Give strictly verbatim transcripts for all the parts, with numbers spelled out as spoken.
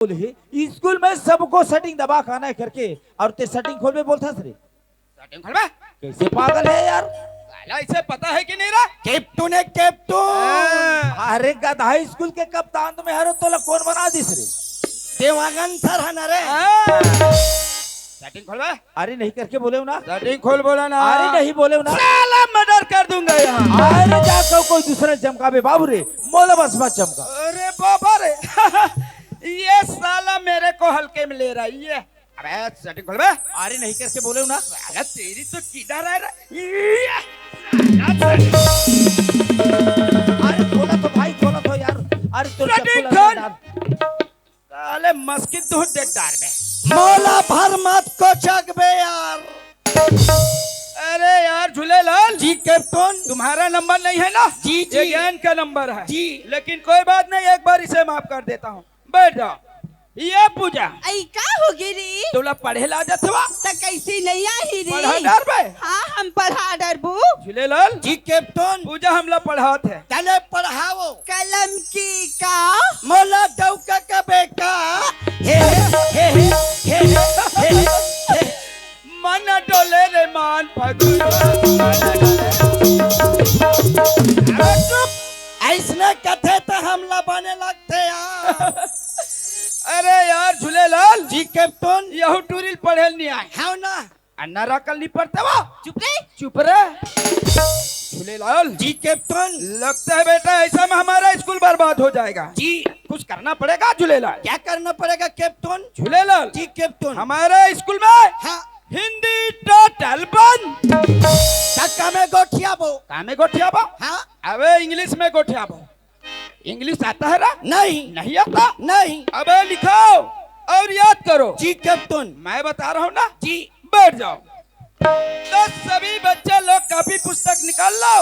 बोले, स्कूल में सबको सेटिंग दबा के आना है करके, और ते सेटिंग खोलबे बोलथस रे। सेटिंग खोलबे? कैसे पागल है यार? साला, इसे पता है कि नहीं रे? कैप्टन है, कैप्टन। हाँ। अरे गधा, स्कूल के कप्तान तो मैं हरो, तोला कौन बना दिस रे? देवांगन सर है ना रे? हाँ। सेटिंग खोलबे? अरे नहीं करके बोले हो ना। सेटिंग खोल बोला ना। अरे नहीं बोले हो ना। साला मर्डर कर दूंगा यहाँ। अरे जाकर कोई दूसरा चमका बे बाबू रे, मोला बस मत चमका। अरे बाबा रे। ये साला मेरे को हल्के में ले रहा है ये। अबे सेटिंग खोल बे। अरे नहीं करके बोले हो ना। साला तेरी तो किधर है रे? ये साला। अरे खोला तो भाई, खोला तो यार। अरे तो सेटिंग चप्पू खोल। लगा डाल। साले मस्किन तू देख डार में। मोला भर मत को चक बे यार। अरे यार झूलेलाल। जी कैप्टन। तुम्हारा नंबर नहीं है ना? जी, जी। ये ज्ञान का नंबर है। जी। लेकिन कोई बात नहीं, एक बार इसे माफ कर देता हूँ। बैठ जाओ। ये पूजा। अई का हो गे रे? तोला पढ़े ला जात हवा? त कैसे नहीं आही रे? पढ़ा डार बे। हाँ, हम पढ़ा डरबू। झूलेलाल। जी कैप्टन। पूजा हमला पढ़ात है। चले पढ़ाओ। कलम की का? मोला डौका का बेटा। हे, हे, हे। मन डोले रे मान फगुआ। अबे चुप। ऐसने कथे त हमला बने लगथे यार। अरे यार झूलेलाल। जी कैप्टन। यहू टूरी ल पढ़े ल नहीं आए। हाँ ना। अन्ना राकल नहीं पढ़ते वो। चुप रे। चुप रे। झूलेलाल। जी कैप्टन। लगता है बेटा ऐसा में हमारा स्कूल बर्बाद हो जाएगा। जी। कुछ करना पड़ेगा झूलेलाल। क्या करना पड़ेगा कैप्टन? झूलेलाल। जी कैप्टन। हमारे स्कूल में हाँ। हिंदी टोटल बंद। त कामे गोठियाबो। कामे गोठियाबो? हाँ। अबे इंग्लिश में गोठियाबो। इंग्लिश आता है रे? नहीं। नहीं आता? नहीं। अबे लिखो और याद करो। जी कैप्टन। मैं बता रहा हूँ ना। जी। बैठ जाओ। तो सभी बच्चे लोग कॉपी पुस्तक निकाल लो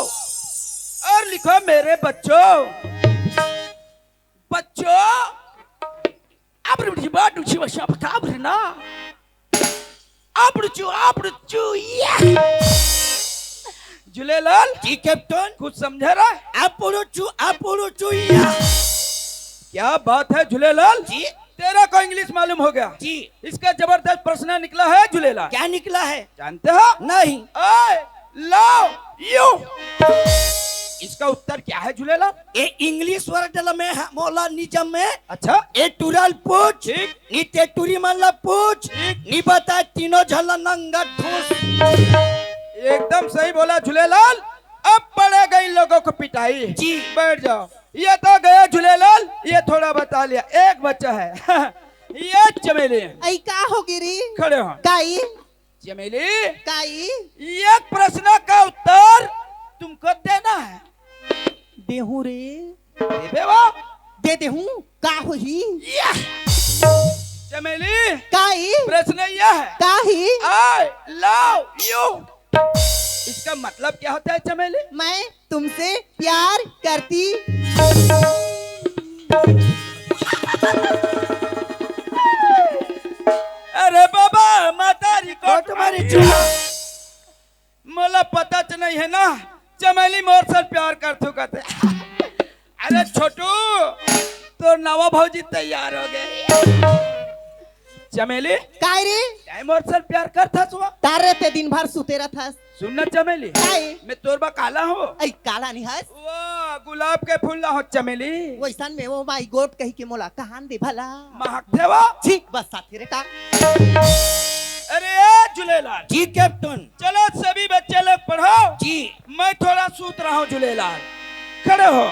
और लिखो, मेरे बच्चों, बच्चों, अब रिबा डुची वशा बता ना। अब रुचु, अब रुचु, या। झूलेलाल। जी कैप्टन। कुछ समझे रे? अब रुचु, अब रुचु, या। क्या बात है झूलेलाल? जी। तेरा को इंग्लिश मालूम हो गया। जी। इसका जबरदस्त प्रश्न निकला है झूलेलाल। क्या निकला है? जानते हो? नहीं। I love you। इसका उत्तर क्या है झूलेलाल? ए इंग्लिश वर्ड ल में है, मोला निजम में। अच्छा। ए टूरा ल पूछ। ठीक। नी ते टूरी मन ला पूछ। ठीक। नी बता तीनों झन ला नंगा ठूस। एकदम सही बोला झूलेलाल। अब पड़ेगा इन लोगों को पिटाई। जी। बैठ जाओ। ये तो गया झूलेलाल, ये थोड़ा बता लिया, एक बच्चा है। ये चमेली। अई का हो गे रे? खड़े हो। काई? चमेली। काई? एक प्रश्न का उत्तर तुमको देना है। देहूं रे। देबे वो? दे देहूं। का होही? या। चमेली। काई? प्रश्न यह है। काई? I love you। इसका मतलब क्या होता है चमेली? मैं तुमसे प्यार करती। अरे बाबा, माता री को तुम्हारी चुआ। मोला पता च नहीं है ना, चमेली मोर से प्यार कर चुका थे। अरे छोटू, तोर नवा भौजी तैयार हो गए। चमेली, काय रे? काय मोर से प्यार कर था सुआ? तारे ते दिन भर सुते रहथस। सुन ना चमेली, काय? मैं तोर बा काला हूँ। ऐ काला नहीं हस। वाह, गुलाब के फूल ला हो चमेली। वैसन में वो माई गोट कही के मोला कहान दे भला। महक थे वो। छी, बस साथी रे का। अरे ए झूलेलाल। जी कैप्टन। चलो सभी बच्चे लोग पढ़ो। जी। मैं थोड़ा सूत रहा हूँ झूलेलाल। खड़े हो।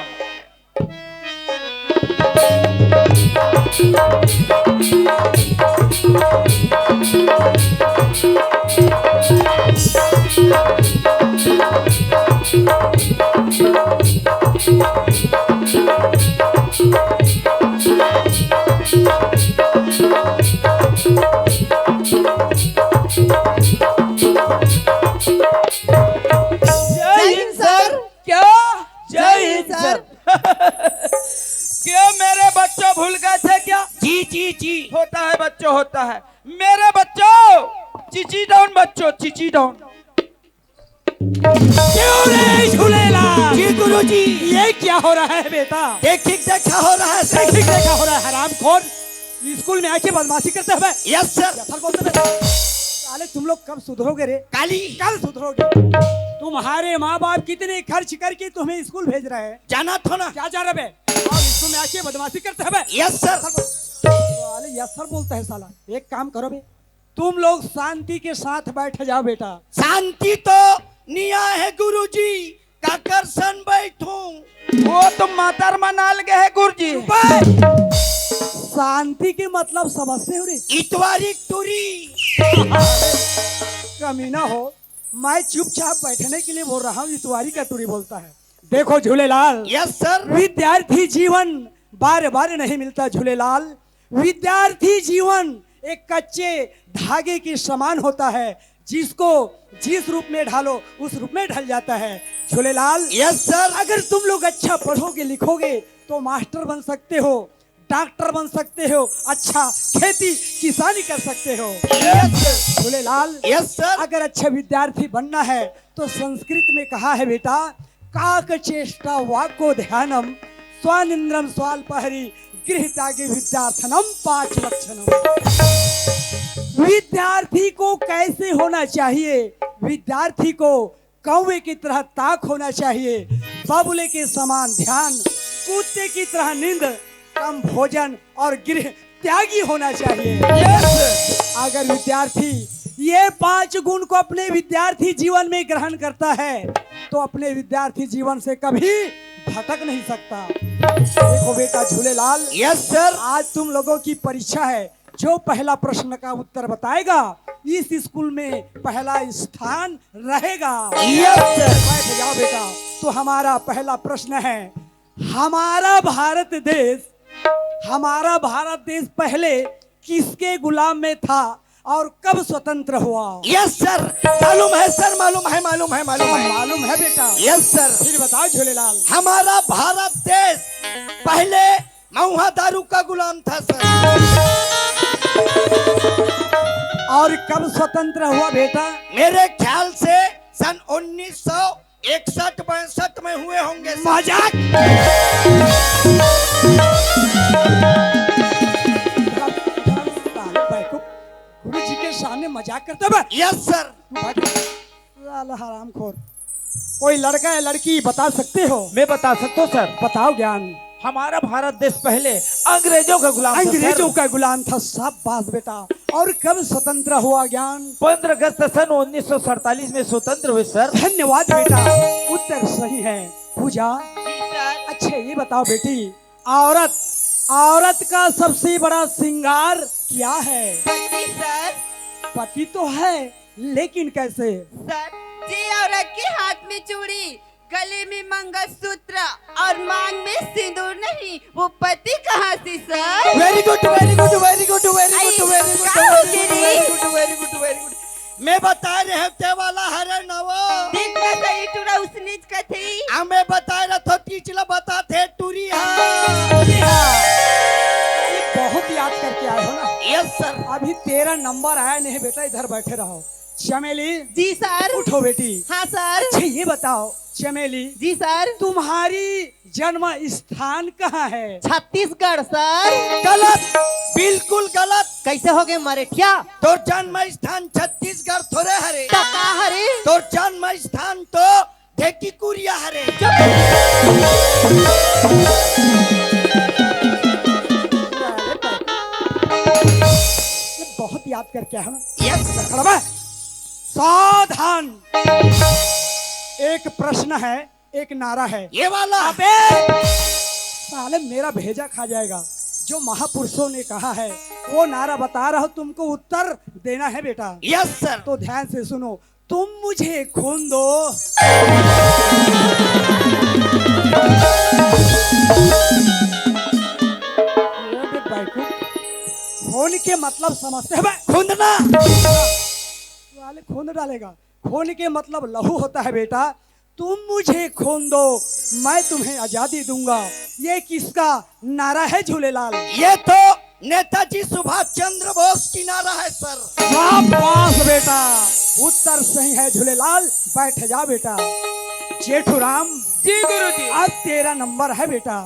जय हिंद सर। क्या? जय हिंद सर। क्या मेरे बच्चों भूल गए थे क्या? जी, जी, जी। होता है बच्चों, होता है। मेरे बच्चों, चिची डाउन बच्चों, चिची डाउन। क्यों रे झूलेलाल? जी गुरुजी। ये क्या हो रहा है बेटा? देखिक देखा हो रहा है सर। देखिक देखा हो रहा है हरामखोर। स्कूल में आके बदमाशी करते हो बे? Yes sir. यस सर बोलते बे। साले, तुम लोग कब सुधरोगे रे? काली। कल सुधरोगे। तुम्हारे माँ बाप कितने खर्च करके तुम्हें स्कूल भेज रहे हैं। जाना था ना। क्या जा रहे बे? और स्कूल में आके बदमाशी करते हो बे? Yes sir. साले, यस सर बोलता है साला। एक काम करो बे, तुम लोग शांति के साथ बैठ जाओ बेटा। शांति तो निया है गुरुजी, काकर सन बैठूं? वो तो मातर मनाल गए है गुरुजी। चुप है। शांति के मतलब समझते हो रे? इतवारी टूरी। कमीना हो, मैं चुपचाप बैठने के लिए बोल रहा हूँ, इतवारी का टूरी बोलता है। देखो झूलेलाल। Yes sir. विद्यार्थी जीवन बार बार नहीं मिलता झूलेलाल। विद्यार्थी जीवन एक कच्चे धागे के समान होता है, जिसको जिस रूप में ढालो, उस रूप में ढल जाता है। Jhulelal, yes sir. अगर तुम लोग अच्छा पढ़ोगे लिखोगे तो मास्टर बन सकते हो, डॉक्टर बन सकते हो, अच्छा खेती किसानी कर सकते हो। Yes sir. Jhulelal, yes sir. अगर अच्छा विद्यार्थी बनना है तो संस्कृत में कहा है बेटा, काक चेष्टा वाको ध्यानम, स्वानिंद्रम स्वाल्पहरी, गृह त्यागी विद्यार्थनम पांच लक्षणम। विद्यार्थी को कैसे होना चाहिए? विद्यार्थी को कौवे की तरह ताक होना चाहिए, बबुले के समान ध्यान, कुत्ते की तरह नींद, कम भोजन और गृह त्यागी होना चाहिए। यस। अगर विद्यार्थी ये पांच गुण को अपने विद्यार्थी जीवन में ग्रहण करता है तो अपने विद्यार्थी जीवन से कभी भटक नहीं सकता। देखो बेटा झूलेलाल, यस सर। आज तुम लोगों की परीक्षा है, जो पहला प्रश्न का उत्तर बताएगा इस स्कूल में पहला स्थान रहेगा। Yes sir. बैठ जाओ बेटा। तो हमारा पहला प्रश्न है, हमारा भारत देश, हमारा भारत देश पहले किसके गुलाम में था और कब स्वतंत्र हुआ? Yes sir. मालूम है सर, मालूम है, मालूम है, मालूम है। मालूम है बेटा। Yes sir. फिर बताओ झूलेलाल। हमारा भारत देश पहले महुआ दारू का गुलाम था सर। और कब स्वतंत्र हुआ बेटा? मेरे ख्याल से सन उन्नीस सौ इकसठ बासठ में हुए होंगे सर। मजाक। साले बेवकूफ, गुरु जी के सामने मजाक करते हुए। Yes sir. साला हरामखोर। कोई लड़का या लड़की बता सकते हो? मैं बता सकता हूँ सर। बताओ ज्ञान। हमारा भारत देश पहले अंग्रेजों का गुलाम था सर। अंग्रेजों का गुलाम था। शाबाश बेटा। और कब स्वतंत्र हुआ ज्ञान? पंद्रह अगस्त सन उन्नीस सौ सैंतालीस में स्वतंत्र हुए सर। धन्यवाद बेटा, उत्तर सही है। पूजा, जी सर। अच्छा ये बताओ बेटी, औरत, औरत का सबसे बड़ा श्रृंगार क्या है? पति सर। पति तो है, लेकिन कैसे? सर, जी, औरत के हाथ में चूड़ी, गले में मंगलसूत्र और मांग में सिंदूर नहीं, वो पति कहाँ से सर? वेरी गुड, वेरी गुड, वेरी गुड, वेरी गुड, अरे, वेरी गुड, का हो वेरी गुड, गई? वेरी गुड, वेरी गुड, वेरी गुड। मैं बता रहे हूँ, ते वाला हरे नवो। देख ना सही टूरा उसने कथे। आ, मैं बता रहा था, टीचला बता थे टूरी हा। ये बहुत याद करके आए हो ना? Yes sir. अभी तेरा नंबर आया नहीं बेटा, इधर बैठे रहो। चमेली। जी सर। उठो बेटी। हाँ सर। अच्छा ये बताओ चमेली। जी सर। तुम्हारी जन्म स्थान कहाँ है? छत्तीसगढ़ सर। गलत, बिल्कुल गलत। कैसे हो गए मरेठिया? तोर जन्म स्थान छत्तीसगढ़ थोड़े हरे। तो का हरे? तोर जन्म स्थान तो ढेकी कुरिया हरे। चुप। ये बहुत याद करके है ना? Yes sir. खड़ा बे। सावधान। एक प्रश्न है, एक नारा है। ये वाला। अबे साले, मेरा भेजा खा जाएगा। जो महापुरुषों ने कहा है वो नारा बता रहा हूँ, तुमको उत्तर देना है बेटा। Yes sir. तो ध्यान से सुनो, तुम मुझे खून दो। अरे बेवकूफ, खून के मतलब समझते हो बे? खूंदना। साले खून डालेगा। खून के मतलब लहू होता है बेटा। तुम मुझे खून दो, मैं तुम्हें आजादी दूंगा। ये किसका नारा है झूलेलाल? ये तो नेताजी सुभाष चंद्र बोस की नारा है सर। शाबाश बेटा, उत्तर सही है झूलेलाल। बैठ जा बेटा। जेठू राम, जी गुरुजी। अब तेरा नंबर है बेटा।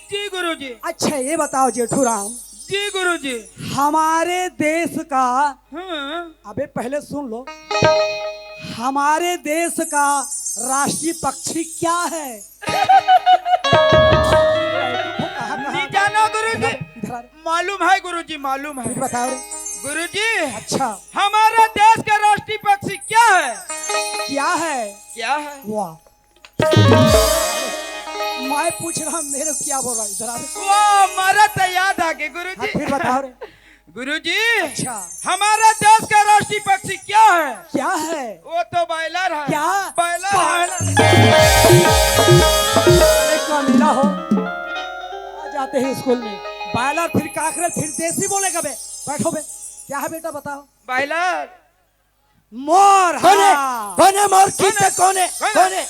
जी गुरुजी। अच्छा ये बताओ जेठू राम, जी गुरुजी। हमारे देश का, हाँ। अबे पहले सुन लो, हमारे देश का राष्ट्रीय पक्षी क्या है? कहाँ, कहाँ? नहीं जानो गुरुजी। इधर, इधर आ रे। मालूम है गुरुजी, मालूम है। कुछ बताओ रे। गुरुजी, अच्छा। हमारा देश का राष्ट्रीय पक्षी क्या है? क्या है? क्या है? वाह। मैं पूछ रहा, मेरे को क्या बोल रहा है? इधर आ रे। वाह, हमारा तो याद आ गया गुरुजी। हाँ, फिर बताओ रे। गुरुजी, अच्छा। हमारा देश का राष्ट्रीय पक्षी क्या है? क्या है? वो तो बॉयलर है। क्या? बॉयलर। बॉयलर। अरे, कमीना हो। आ जाते हैं स्कूल में। बॉयलर, फिर काकरेल, फिर देसी बोलेगा बे। बैठो बे। क्या है बेटा, बताओ। बॉयलर। मोर, कोने? हाँ। कोने मोर? कोने? किते कोने? कोने? कोने?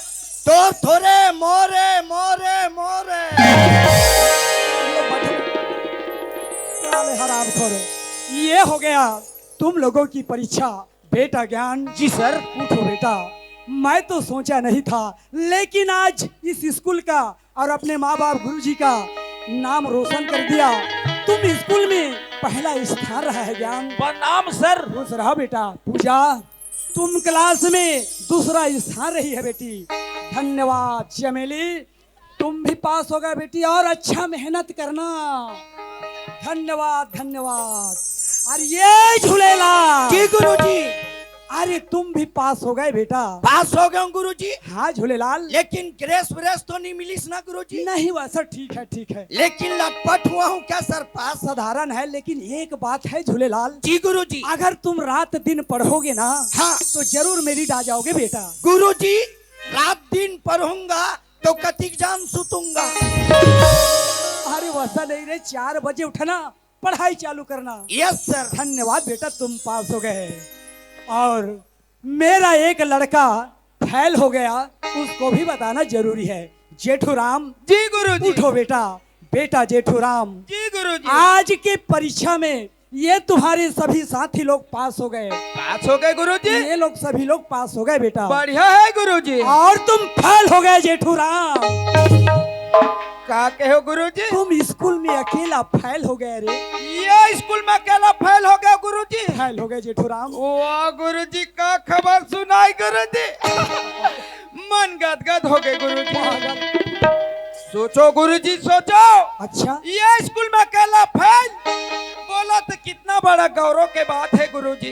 तोर थोरे, मोरे, मोरे, मोरे। साले हराम खोरो। ये हो गया तुम लोगों की परीक्षा। बेटा ज्ञान। जी सर। उठो बेटा, मैं तो सोचा नहीं था, लेकिन आज इस स्कूल का और अपने माँ बाप गुरुजी का नाम रोशन कर दिया। तुम स्कूल में पहला स्थान रहा है ज्ञान। प्रणाम सर। खुश रहो बेटा। पूजा, तुम क्लास में दूसरा स्थान रही है बेटी। धन्यवाद चमेली, तुम भी पास हो गए बेटी, और अच्छा मेहनत करना। धन्यवाद, धन्यवाद। अरे ये झूलेलाल। जी गुरुजी। अरे तुम भी पास हो गए बेटा। पास हो गया हूँ गुरुजी। हाँ झूलेलाल। लेकिन ग्रेस व्रेस तो नहीं मिलिस ना गुरुजी? नहीं, वैसा ठीक है, ठीक है। लेकिन लटपट हुआ हूँ क्या सर पास? साधारण है, लेकिन एक बात है झूलेलाल। जी गुरुजी। अगर तुम रात दिन पढ़ोगे ना, हाँ। तो जरूर मेरिट आ जाओगे बेटा। गुरुजी, रात दिन पढ़ूंगा तो कतिक जान सुतूंगा। अरे वैसा नहीं रे, चार बजे उठना, पढ़ाई चालू करना। Yes sir. धन्यवाद बेटा, तुम पास हो गए। और मेरा एक लड़का फेल हो गया, उसको भी बताना जरूरी है। जेठू राम। जी गुरुजी। उठो बेटा। बेटा जेठू राम। जी गुरुजी। आज की परीक्षा में ये तुम्हारे सभी साथी लोग पास हो गए। पास हो गए गुरुजी। ये लोग सभी लोग पास हो गए बेटा। बढ़िया है गुरुजी। और तुम फेल हो गए जेठू राम। का कहो गुरुजी? तुम स्कूल में अकेला फेल हो गए रे। ये स्कूल में अकेला फेल हो गया गुरुजी। फेल हो गए जेठू राम। वाह गुरुजी, का खबर सुनाई गुरुजी। मन गदगद हो गए गुरुजी। वाह। सोचो गुरुजी, सोचो। अच्छा। ये स्कूल में अकेला फेल बोला तो कितना बड़ा गौरव के बात है गुरुजी।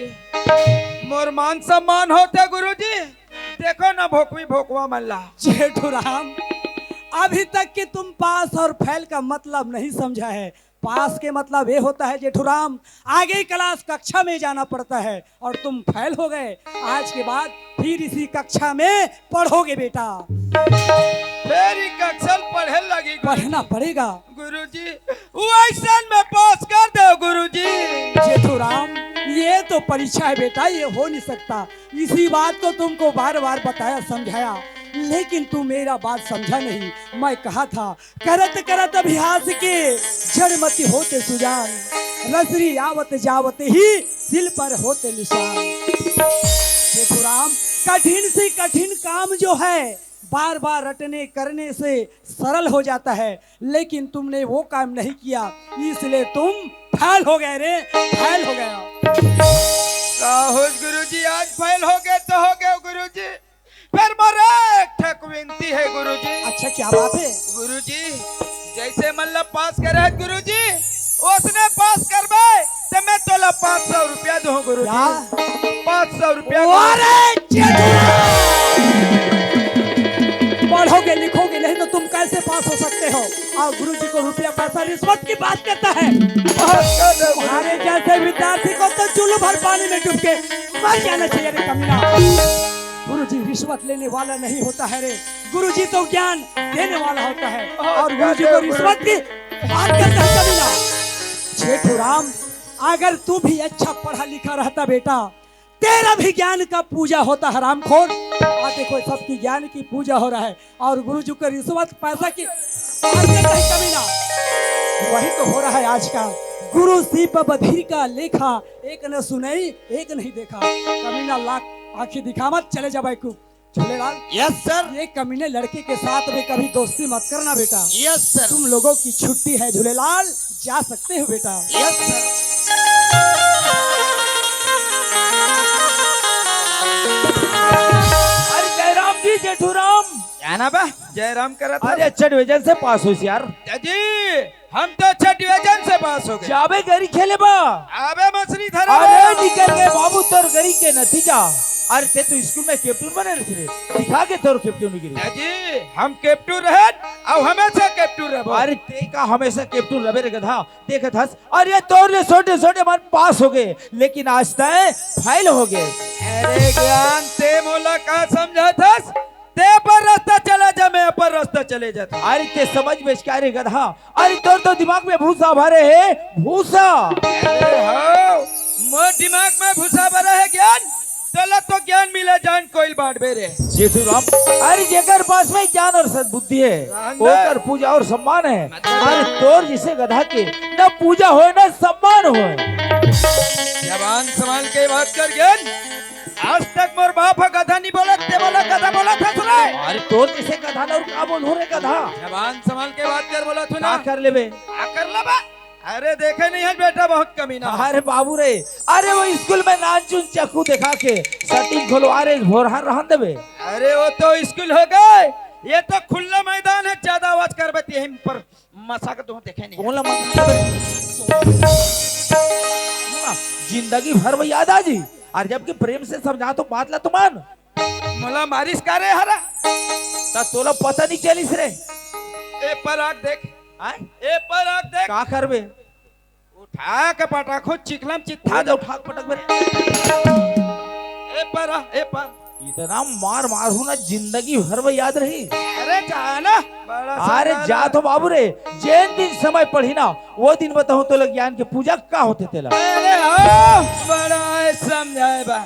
मोर मान सम्मान होता गुरुजी। देखो ना भोकवी भोकवा मन ला। जेठू राम, अभी तक कि तुम पास और फेल का मतलब नहीं समझा है। पास के मतलब ये होता है जेठू राम, आगे क्लास कक्षा में जाना पड़ता है और तुम फेल हो गए। आज के बाद फिर इसी कक्षा में पढ़ोगे बेटा। फिर ही कक्षा में पढ़े लगी गुरुजी। पढ़ना पड़ेगा। गुरुजी, वैसन में पास कर दो गुरुजी। जेठू राम, ये तो परीक्षा है बेटा, ये हो नहीं सकता। इसी बात को तुमको बार बार बताया, समझाया, लेकिन तू मेरा बात समझा नहीं। मैं कहा था, करत करत अभ्यास के जड़ मति होते सुजान, रसरी आवत जावत ही सिल पर होते निशान। जेठू राम, कठिन से कठिन काम जो है, बार बार रटने करने से सरल हो जाता है, लेकिन तुमने वो काम नहीं किया, इसलिए तुम फेल हो गए रे, फेल हो गया। का होस गुरुजी, आज फेल हो गए तो हो गए गुरुजी, फिर मोर एक ठक विनती है गुरुजी। अच्छा, क्या बात है? गुरुजी, जैसे मतलब पास करे है गुरुजी, उसने पास करबे तो मैं तोला पाँच सौ रुपया दूँ गुरुजी। क्या? पाँच सौ रुपया। अरे, चेतुआ! पढ़ोगे लिखोगे नहीं तो तुम कैसे पास हो सकते हो? और गुरुजी को रुपया पैसा रिश्वत की बात करता है। तुम्हारे जैसे विद्यार्थी को तो चूल्लू भर पानी में डूब के मर जाना चाहिए रे कमीना। गुरुजी रिश्वत लेने वाला नहीं होता है रे, गुरुजी तो ज्ञान देने वाला होता है। और गुरुजी को रिश्वत की बात करता है कमीना। जेठू राम, अगर तू भी अच्छा पढ़ा लिखा रहता बेटा, तेरा भी ज्ञान का पूजा होता, हरामखोर। आ देखो, सबकी ज्ञान की पूजा हो रहा है और गुरुजी को रिश्वत पैसा की बात करता है कमीना। वही तो हो रहा है आजकल। गुरु सीप बधिर का लेखा, एक न सुनई एक नहीं देखा। कमीना लाख आंखी दिखा मत, चले जा बैकूफ। Jhulelal, yes sir. ये कमीने लड़के के साथ में कभी दोस्ती मत करना बेटा। Yes sir. तुम लोगों की छुट्टी है झूलेलाल, जा सकते हो बेटा। Yes sir. अरे जयराम जी, जेठूराम। क्या ना बा? जयराम करत अरे हस? अच्छा डिवीजन से पास होइस यार। जी, हम तो अच्छा डिवीजन से पास हो गए। जाबे गरी खेले बा। अबे मछली धरा अरे बा। निकल गए बाबू तोर गरी के नतीजा। अरे ते तो स्कूल में कैप्टन बने रहे रे, दिखा के तोर कैप्टन गिरी। जी, हम कैप्टन रहे, अब हमेशा कैप्टन रहबो। अरे ते का हमेशा कैप्टन रहे रे गधा, देखत हस। अरे तोर ले छोटे छोटे मन पास हो गए, लेकिन आज तय फेल हो गए। अरे ज्ञान, ते मोला का समझत हस? ते पर रास्ता चला जा, मैं पर रास्ता चले जाता। अरे ते समझ में क्या रे गधा? अरे तोर तो दिमाग में भूसा भरे है, भूसा। अरे हो, मोर दिमाग में भूसा भरे है ज्ञान, तोला तो ज्ञान मिले जान कोई बांटबे रे। जेठू राम, अरे जेकर पास में ज्ञान और सद्बुद्धि है, ओकर पूजा और सम्मान है। मतलब? अरे तोर जिसे गधा के न पूजा होए न सम्मान होए। जबान संभाल के बात कर ज्ञान। आज तक मोर बाप ह गधा नहीं बोला, ते बोला गधा बोला था सुना। अरे तोर जैसे गधा ना और का बोलूं रे गधा। जबान संभाल के बात कर बोला तू ना। का कर लेबे? का कर लेबा? अरे देखे नहीं है बेटा, बहुत कमीना। अरे बाबू रे, अरे वो स्कूल में नानचुन चक्कू दिखा के सेटिंग खोलवा रे, भोरहन रहन देबे। अरे वो तो स्कूल हो गए, ये तो खुला मैदान है, ज्यादा आवाज कर बती है पर मसा के तुम देखे नहीं। कौन ला मसा के? जिंदगी भर में याद आ जी। और जबकि प्रेम से समझा तो बात ला तुमान। मोला मारिस का रे हरा? ता तोला पता नहीं चलिस रे। ए पर आग देख। आय? ए पर आग देख। का करबे? उठा के पटाखो चिखलम चित्था दे उठा के पटक बे। ए पर आ, ए पर। इतना मार मार हूं ना, जिंदगी भर में याद रही। अरे जा ना, बड़ा अरे समझा जा ना। तो बाबू रे, जेन दिन समय पढ़ी ना, वो दिन बताऊं तोला ज्ञान के पूजा का होथे तेला। अरे हाँ, बड़ा है समझाए बा।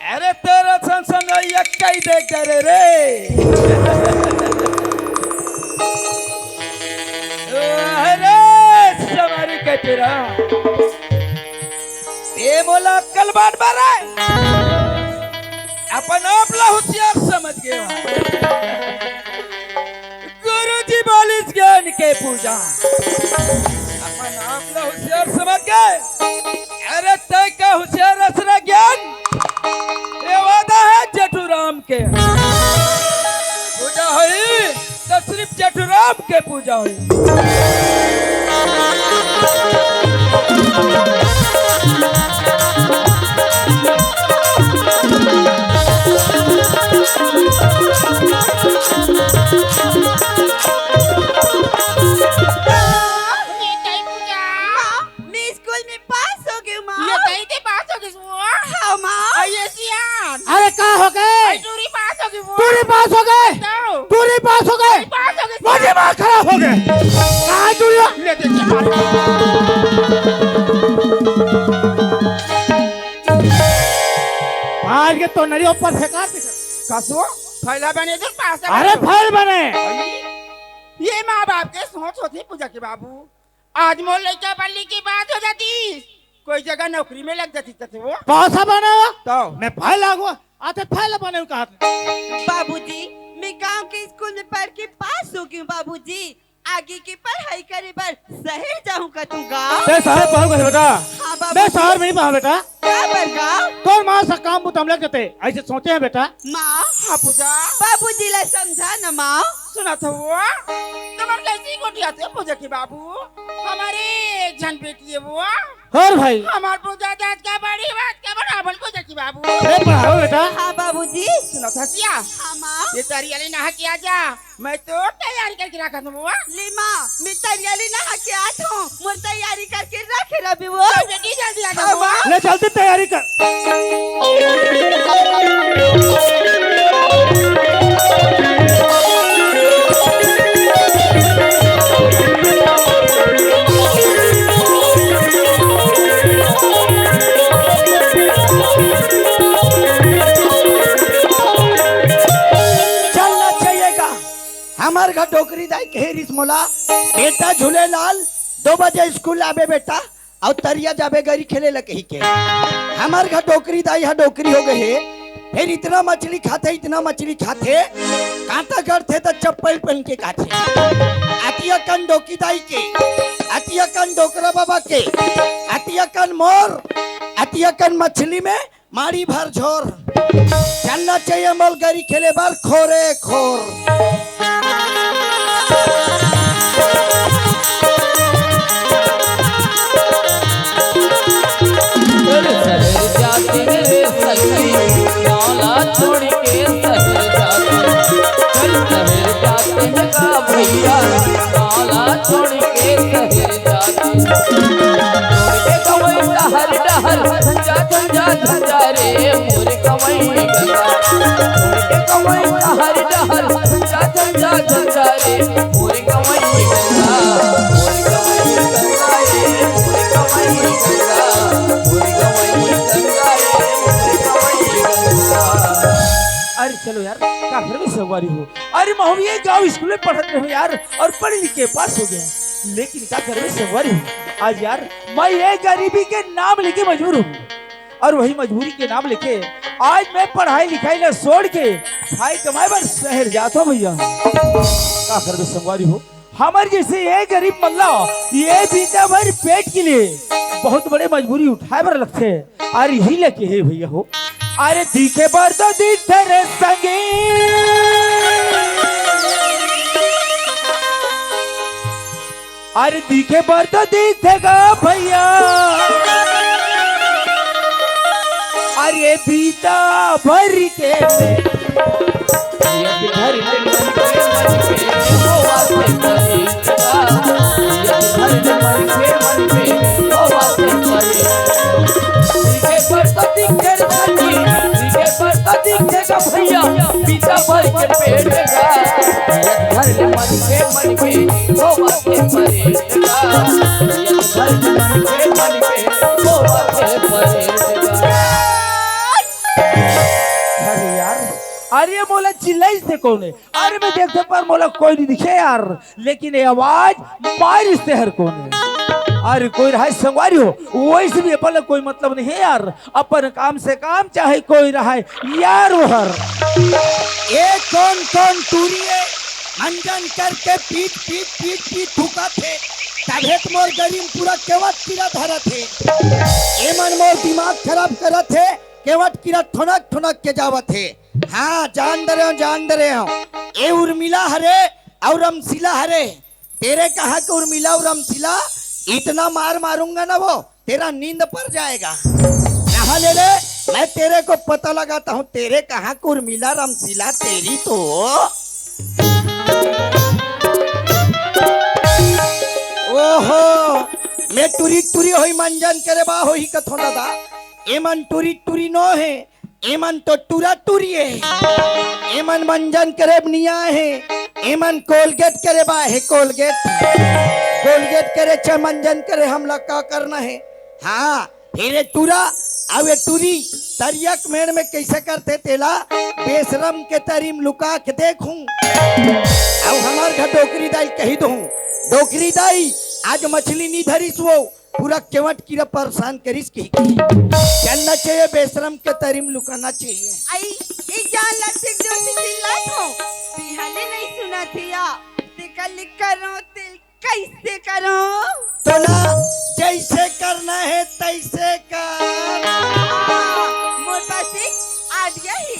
अरे तोर सन समझाई कई देख डरे रे। अरे समारी के तेरा। ए मोला अक्कल बांट बारा। अपन आप ला होशियार समझ गए। गुरुजी बोलिस ज्ञान के पूजा। अपन आप ला होशियार समझ गए। अरे तय का होशियार असरा ज्ञान। ये वादा है जेठू राम के। पूजा होई तो सिर्फ जेठू राम के पूजा होई। ये कई पूजा? माँ, मैं स्कूल में पास हो गई हूँ, माँ। ये कई ते पास हो गई वो? हाँ, माँ। और ये सियान? अरे का हो गए? और टूरी पास हो गई वो? टूरी पास हो गए? बताओ। टूरी पास हो गए? टूरी पास हो गई। वो दिमाग खराब हो गए। कहाँ टूरी हो? ले दे, चल। मार के तो नरिया ऊपर फेंका दे। कसो? फैला बने तो पास हो अरे गए। फैल बने। ये माँ बाप के सोच होती पूजा के बाबू। आज मोर लइका बल्ली की बात हो जाती, कोई जगह नौकरी में लग जाती त वो। पौसा बना? तो? मैं फैल लागू, आते फैल बने कहा। बाबूजी, मैं गांव के स्कूल में पढ़ के पास हो गई हूँ बाबूजी। आगे की पढ़ाई करे बर शहर जाऊँ का तू गाँव? मैं शहर पढ़ूंगा बेटा। हाँ बाबूजी। मैं शहर में नहीं पढ़ा बेटा। का बर गाँव? तोर माँ सा काम बुता हम लग जाते, ऐसे सोचे हैं बेटा। माँ। हाँ पूजा। बाबूजी ला समझा ना माँ। सुना था वो, तुम्हारे कैसी गोटिया थे पूजा के बाबू? हमारे एक झन बेटी है वो। और भाई? हमार पूजा जात का बड़ी बात का बराबर पूजा की बाबू। अरे पढ़ाओ बेटा। हाँ बाबूजी। सुना था सिया। हाँ माँ। ये तारी वाली नहा के आ जा। मैं तो तैयारी करके रखा था बुआ। ले माँ, मैं तैयारी नहा के आत हूँ, मोर तैयारी करके रख रबी वो। चल बेटी, जल्दी आ जा हाँ, बुआ। माँ। ले जल्दी तैयारी कर। चलना चाहिए का? हमर घर डोकरी दाई कहे रिस मोला, "बेटा झूलेलाल, दो बजे स्कूल आबे बेटा, अउ तरिया जाबे गरी खेले ला," कही के। हमर घर डोकरी दाई ह डोकरी हो गए हे, फिर इतना मछली खाथे, इतना मछली खाथे, कांटा गड़थे त चप्पल पहन के खाथे। अतिया कन डोकी दाई के, अतिया कन डोकरा बाबा के, अतिया कन मोर, अतिया कन मछली में माड़ी भर झोर। चलना चाहिए मोल गरी खेले बर खोरे खोर। शहर जाते हैं रे सखी, गाँव ला छोड़ के शहर जाते हैं। चल शहर जाते हैं का भैया, गाँव ला छोड़ के शहर जाते हैं। छोड़ के गवई डहर डहर, झंझा झंझा झंझा रे, मोर गवई गंगा। छोड़ के गवई डहर डहर, झंझा झंझा झंझा रे, मोर गवई गंगा, मोर गवई गंगा रे, मोर गवई गंगा, मोर गवई गंगा रे, मोर गवई गंगा। अरे चलो यार, का करबे संगवारी हो। अरे महू ये गाँव स्कूल में पढ़त रहे यार, और पढ़ लिख के पास हो गए। लेकिन का करबे संगवारी हो, आज यार मैं ये गरीबी के नाम लेके मजबूर हूँ, और वही मजबूरी के नाम लेके आज मैं पढ़ाई लिखाई ला छोड़ के खाई कमाई बर शहर जात हूँ भैया। का करबे संगवारी हो, हमर जैसे ये गरीब मल्ला ये बीता भर पेट के लिए बहुत बड़े मजबूरी उठाए बर लगथे। अरे ही लेके हे भैया हो, अरे दिखे बर तो दिखथे रे संगी, अरे दिखे बर तो दिखथे गा भैया, अरे बीता भर के पेट। अरे यार, अरे मोला चिल्लाइस ते कोन हे? अरे मैं देखथों पर मोला कोई नहीं दिखे यार, लेकिन ये आवाज मारिस ते हर कोन हे? अरे कोई रहय संगवारी हो, वैसे भी अपन ला कोई मतलब नहीं हे यार, अपन काम से काम चाहे कोई रहय यार ओहर। ए कोन कोन टूरी हे, मंजन करके पीट पीट पीट पीट थूकत हे, तभे त मोर गरी म पूरा केवट कीरा धरत हे। एमन मोर दिमाग खराब करत हे, केवट कीरा ठोनक ठोनक के जावत हे। हाँ, जान दे रहे हो, जान दे रहे हो। ए उर्मिला हरे अउ रमशीला हरे। तेरे कहाँ के उर्मिला अउ रमशीला, इतना मार मारूंगा ना वो, तेरा नींद पर जाएगा। यहाँ ले ले, मैं तेरे को पता लगाता हूँ, तेरे कहाँ के उर्मिला रमशीला तेरी तो। ओहो, मैं टुरी टुरी होई मंजन करे बा होही कथो दादा। एमन टुरी टुरी नो हे, एमन तो टुरा टुरी हे। एमन मंजन करे ब निया हे, एमन कोलगेट करे बा हे कोलगेट। कोलगेट करे चाहे मंजन करे, हमला का करना हे? हाँ, फिर ये टुरा अउ ये टुरी तरिया के मेड़ में कैसे करथे तेला बेशरम के तरी म लुका के देखूं। अउ हमर घर डोकरी दाई कही दूं, डोकरी दाई आज मछली नी धरिस वो, पूरा केवट कीरा परेशान करिस कही। चलना चाहिए बेशरम के तरी म लुकाना चाहिए। आई, ई जान ला ठीक जोर से चिल्लात हो, तिहाले नहीं सुना थिया, ते कल करो, ते कैसे करो? तोला जैसे करना हे तैसे कर। आ, मोर पास एक आइडिया हे,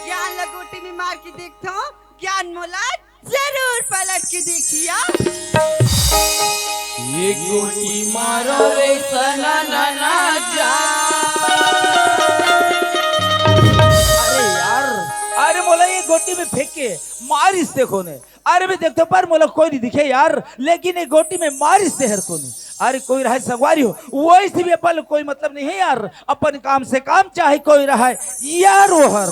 ज्ञान ला गोटी में मार के देखथो, ज्ञान मोला जरूर पलट के देखिया। ये गोटी मारो रे सना ना ना जा। अरे यार, अरे मोला ये गोटी में फेंक के मारिस ते कोन हे? अरे मैं देखथों पर मोला कोई नहीं दिखे यार, लेकिन ये गोटी में मारिस ते हर कोन हे? अरे कोई रहय संगवारी हो, वैसे भी अपन कोई मतलब नहीं हे यार, अपन काम से काम चाहे कोई रहय यार ओहर।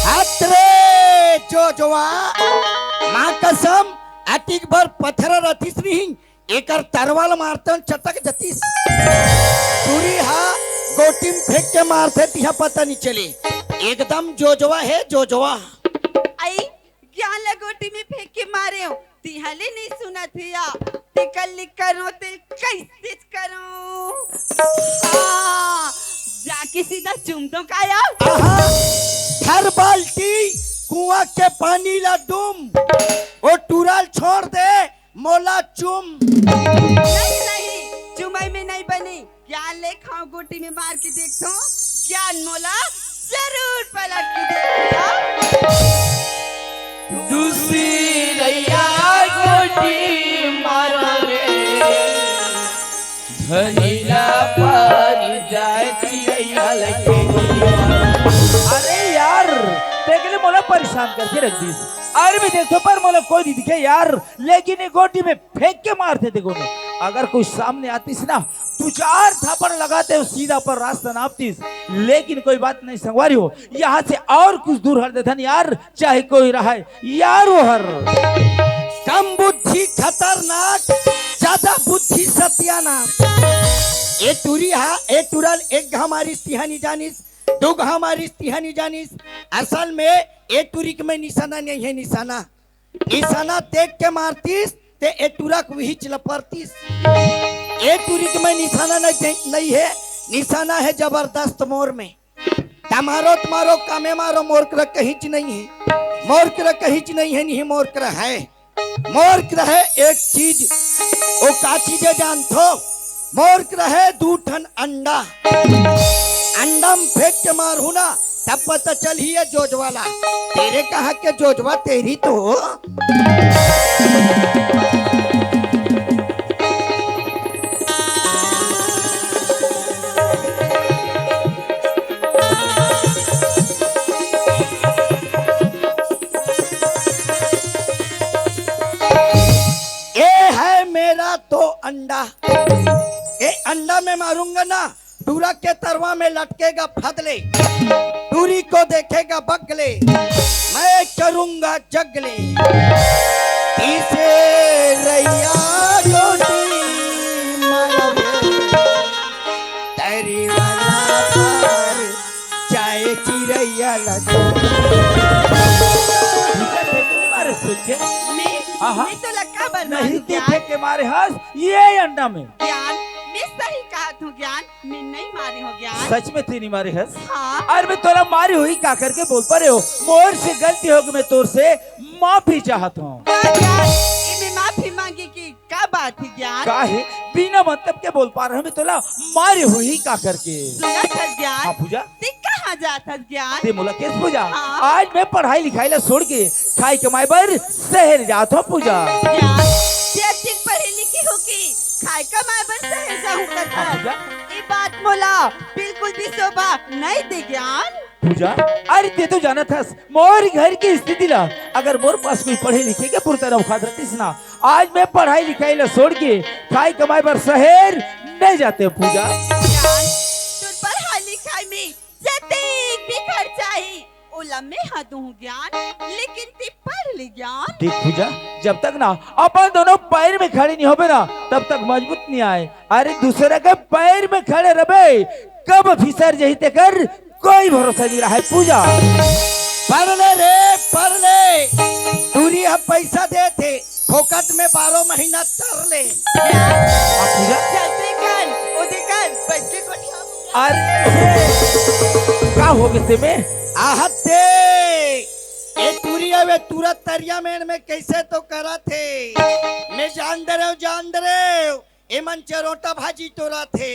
हत रे जोजवा, माँ कसम, अतिक भर पथरा रथिस नहीं, एकर तरवाल मारतन चटक जतिस। टुरी हा गोटी म फेंक के मारथे तिहा पता नहीं चले। एकदम जोजवा हे जोजवा। आई, ज्ञान ला गोटी में फेंक के मारे हो, तिहाले नहीं सुना थिया, ते कल करो, ते कैसे करो? हाँ, जाके सीधा चुम दो काया। आहा, हर बाल्टी कुआं के पानी ला डूम, ओ टूरा ल छोड़ दे, मोला चूम। नहीं, नहीं, चुमई में नहीं बनी। ज्ञान ले खाओ, गोटी में मार के देखो, ज्ञान मोला जरूर पलट के देखो। दूसरी रैया गोटी मारो रे, धनीला पार जाए चिड़ैया लगे। अरे यार, तेकले मोला परेशान करके रख दिस। अरे मैं देखो पर मोला कोई नहीं दिखे यार, लेकिन ये गोटी में फेंक के मारते देखो ने। अगर कोई सामने आतिस ना, दू चार थापड़ लगाते हो, सीधा पर रास्ता नापतिस। लेकिन कोई बात नहीं संगवारी हो, यहाँ से और कुछ दूर हट देथन यार, चाहे कोई रहे यार वो हर। कम बुद्धि खतरनाक, ज्यादा बुद्धि सत्यानाश। ए टूरी हा, ए टूरा ल एक घा मारिस तिहा नी जानिस, दू घा मारिस तिहा नी जानिस। असल में ए टूरी के मैं निशाना नहीं है, निशाना निशाना देख के मारतिस, ते ए टूरा के उहीच ल परतिस। ए टूरी के मैं निशाना नहीं दे-, नहीं है, निशाना है जबरदस्त मोर में। त मारो त मारो, कमे मारो, मोर करा कहींच नहीं है, मोर करा कहींच नहीं है, नहीं मोर करा है। मोर करा है एक चीज, ओ का चीज है जानथो? मोर करा है दू ठन अंडा। अंडा में फेंक के मारहूं ना, तब पता चलही ये जोजवा ला। तेरे कहाँ के जोजवा, तेरी तो। ये है मेरा तो अंडा, ये अंडा मैं मारूंगा ना, टूरा के तरवा में लटकेगा फदले, टूरी को देखेगा बगले, मैं करूंगा जगले। तीसे रैया गोटी मारे, तरी वाला पार, चाहे चिड़ैया लगे। मारे सोचे। मैं, हाँ, हाँ। मैं तो लक्का बरमान नहीं, तू ज्ञान। फेंक के मारे हस, ये अंडा में। ज्ञान, मैं सही कहत हूँ ज्ञान, मैं नहीं मारे हो ज्ञान। सच में तू नहीं मारे हस? हाँ। अरे मैं तोला मारे होही का करके बोल पा रहे हो, मोर से गलती हो गई, मैं तोर से माफी चाहत हूँ। का ज्ञान, इमे माफी मांगे की का बात है ज्ञान? का है? बिना मतलब के बोल पा रहे हो, मैं तोला मारे होही का करके। सुना था ज्ञान? हाँ पूजा। ते कहाँ जात हस ज्ञान? ते मोला केस पूजा? हाँ। आज मैं पढ़ाई लिखाई ला छोड़ के खाई कमाई बर शहर जात हूँ पूजा। ज्ञान, ते अतिक पढ़े लिखे हो के खाई कमाई बर शहर जाहूँ करत हस। हाँ पूजा। ये बात मोला बिल्कुल भी शोभा नहीं दे ज्ञान। पूजा, अरे ते तो जानत हस मोर घर की स्थिति ला। अगर मोर पास कोई पढ़े लिखे के पुरता रउखात रहतिस ना, आज मैं पढ़ाई लिखाई ला छोड़ के खाई कमाई बर शहर नहीं जाते पूजा। ज्ञान, तोर पढ़ाई लिखाई में जतेक भी खर्चा हे, ओला मैं हा दूँ ज्ञान, लेकिन ते पढ़ ले ज्ञान। देख पूजा, जब तक ना अपन दोनों पैर में खड़े नहीं होबे ना, तब तक मजबूत नहीं आए। अरे दूसरा के पैर में खड़े रहबे, कब फिसर जाही तेकर कोई भरोसा नहीं रहा है पूजा। पढ़ ले रे, पढ़ ले, टूरी ह पैसा देथे, फोकट में बारह महीना तर ले। हाँ, पूजा। जल्दी कर, उदी कर, बैठ के गोठिया। अरे, का हो गए ते में? आहत दे। ए टूरी अबे तुरंत तरिया मेड़ में कैसे तो करत हे। मैं जान दे रहे हूँ, जान दे रहे हूँ। एमन चरोटा भाजी टोरत हे।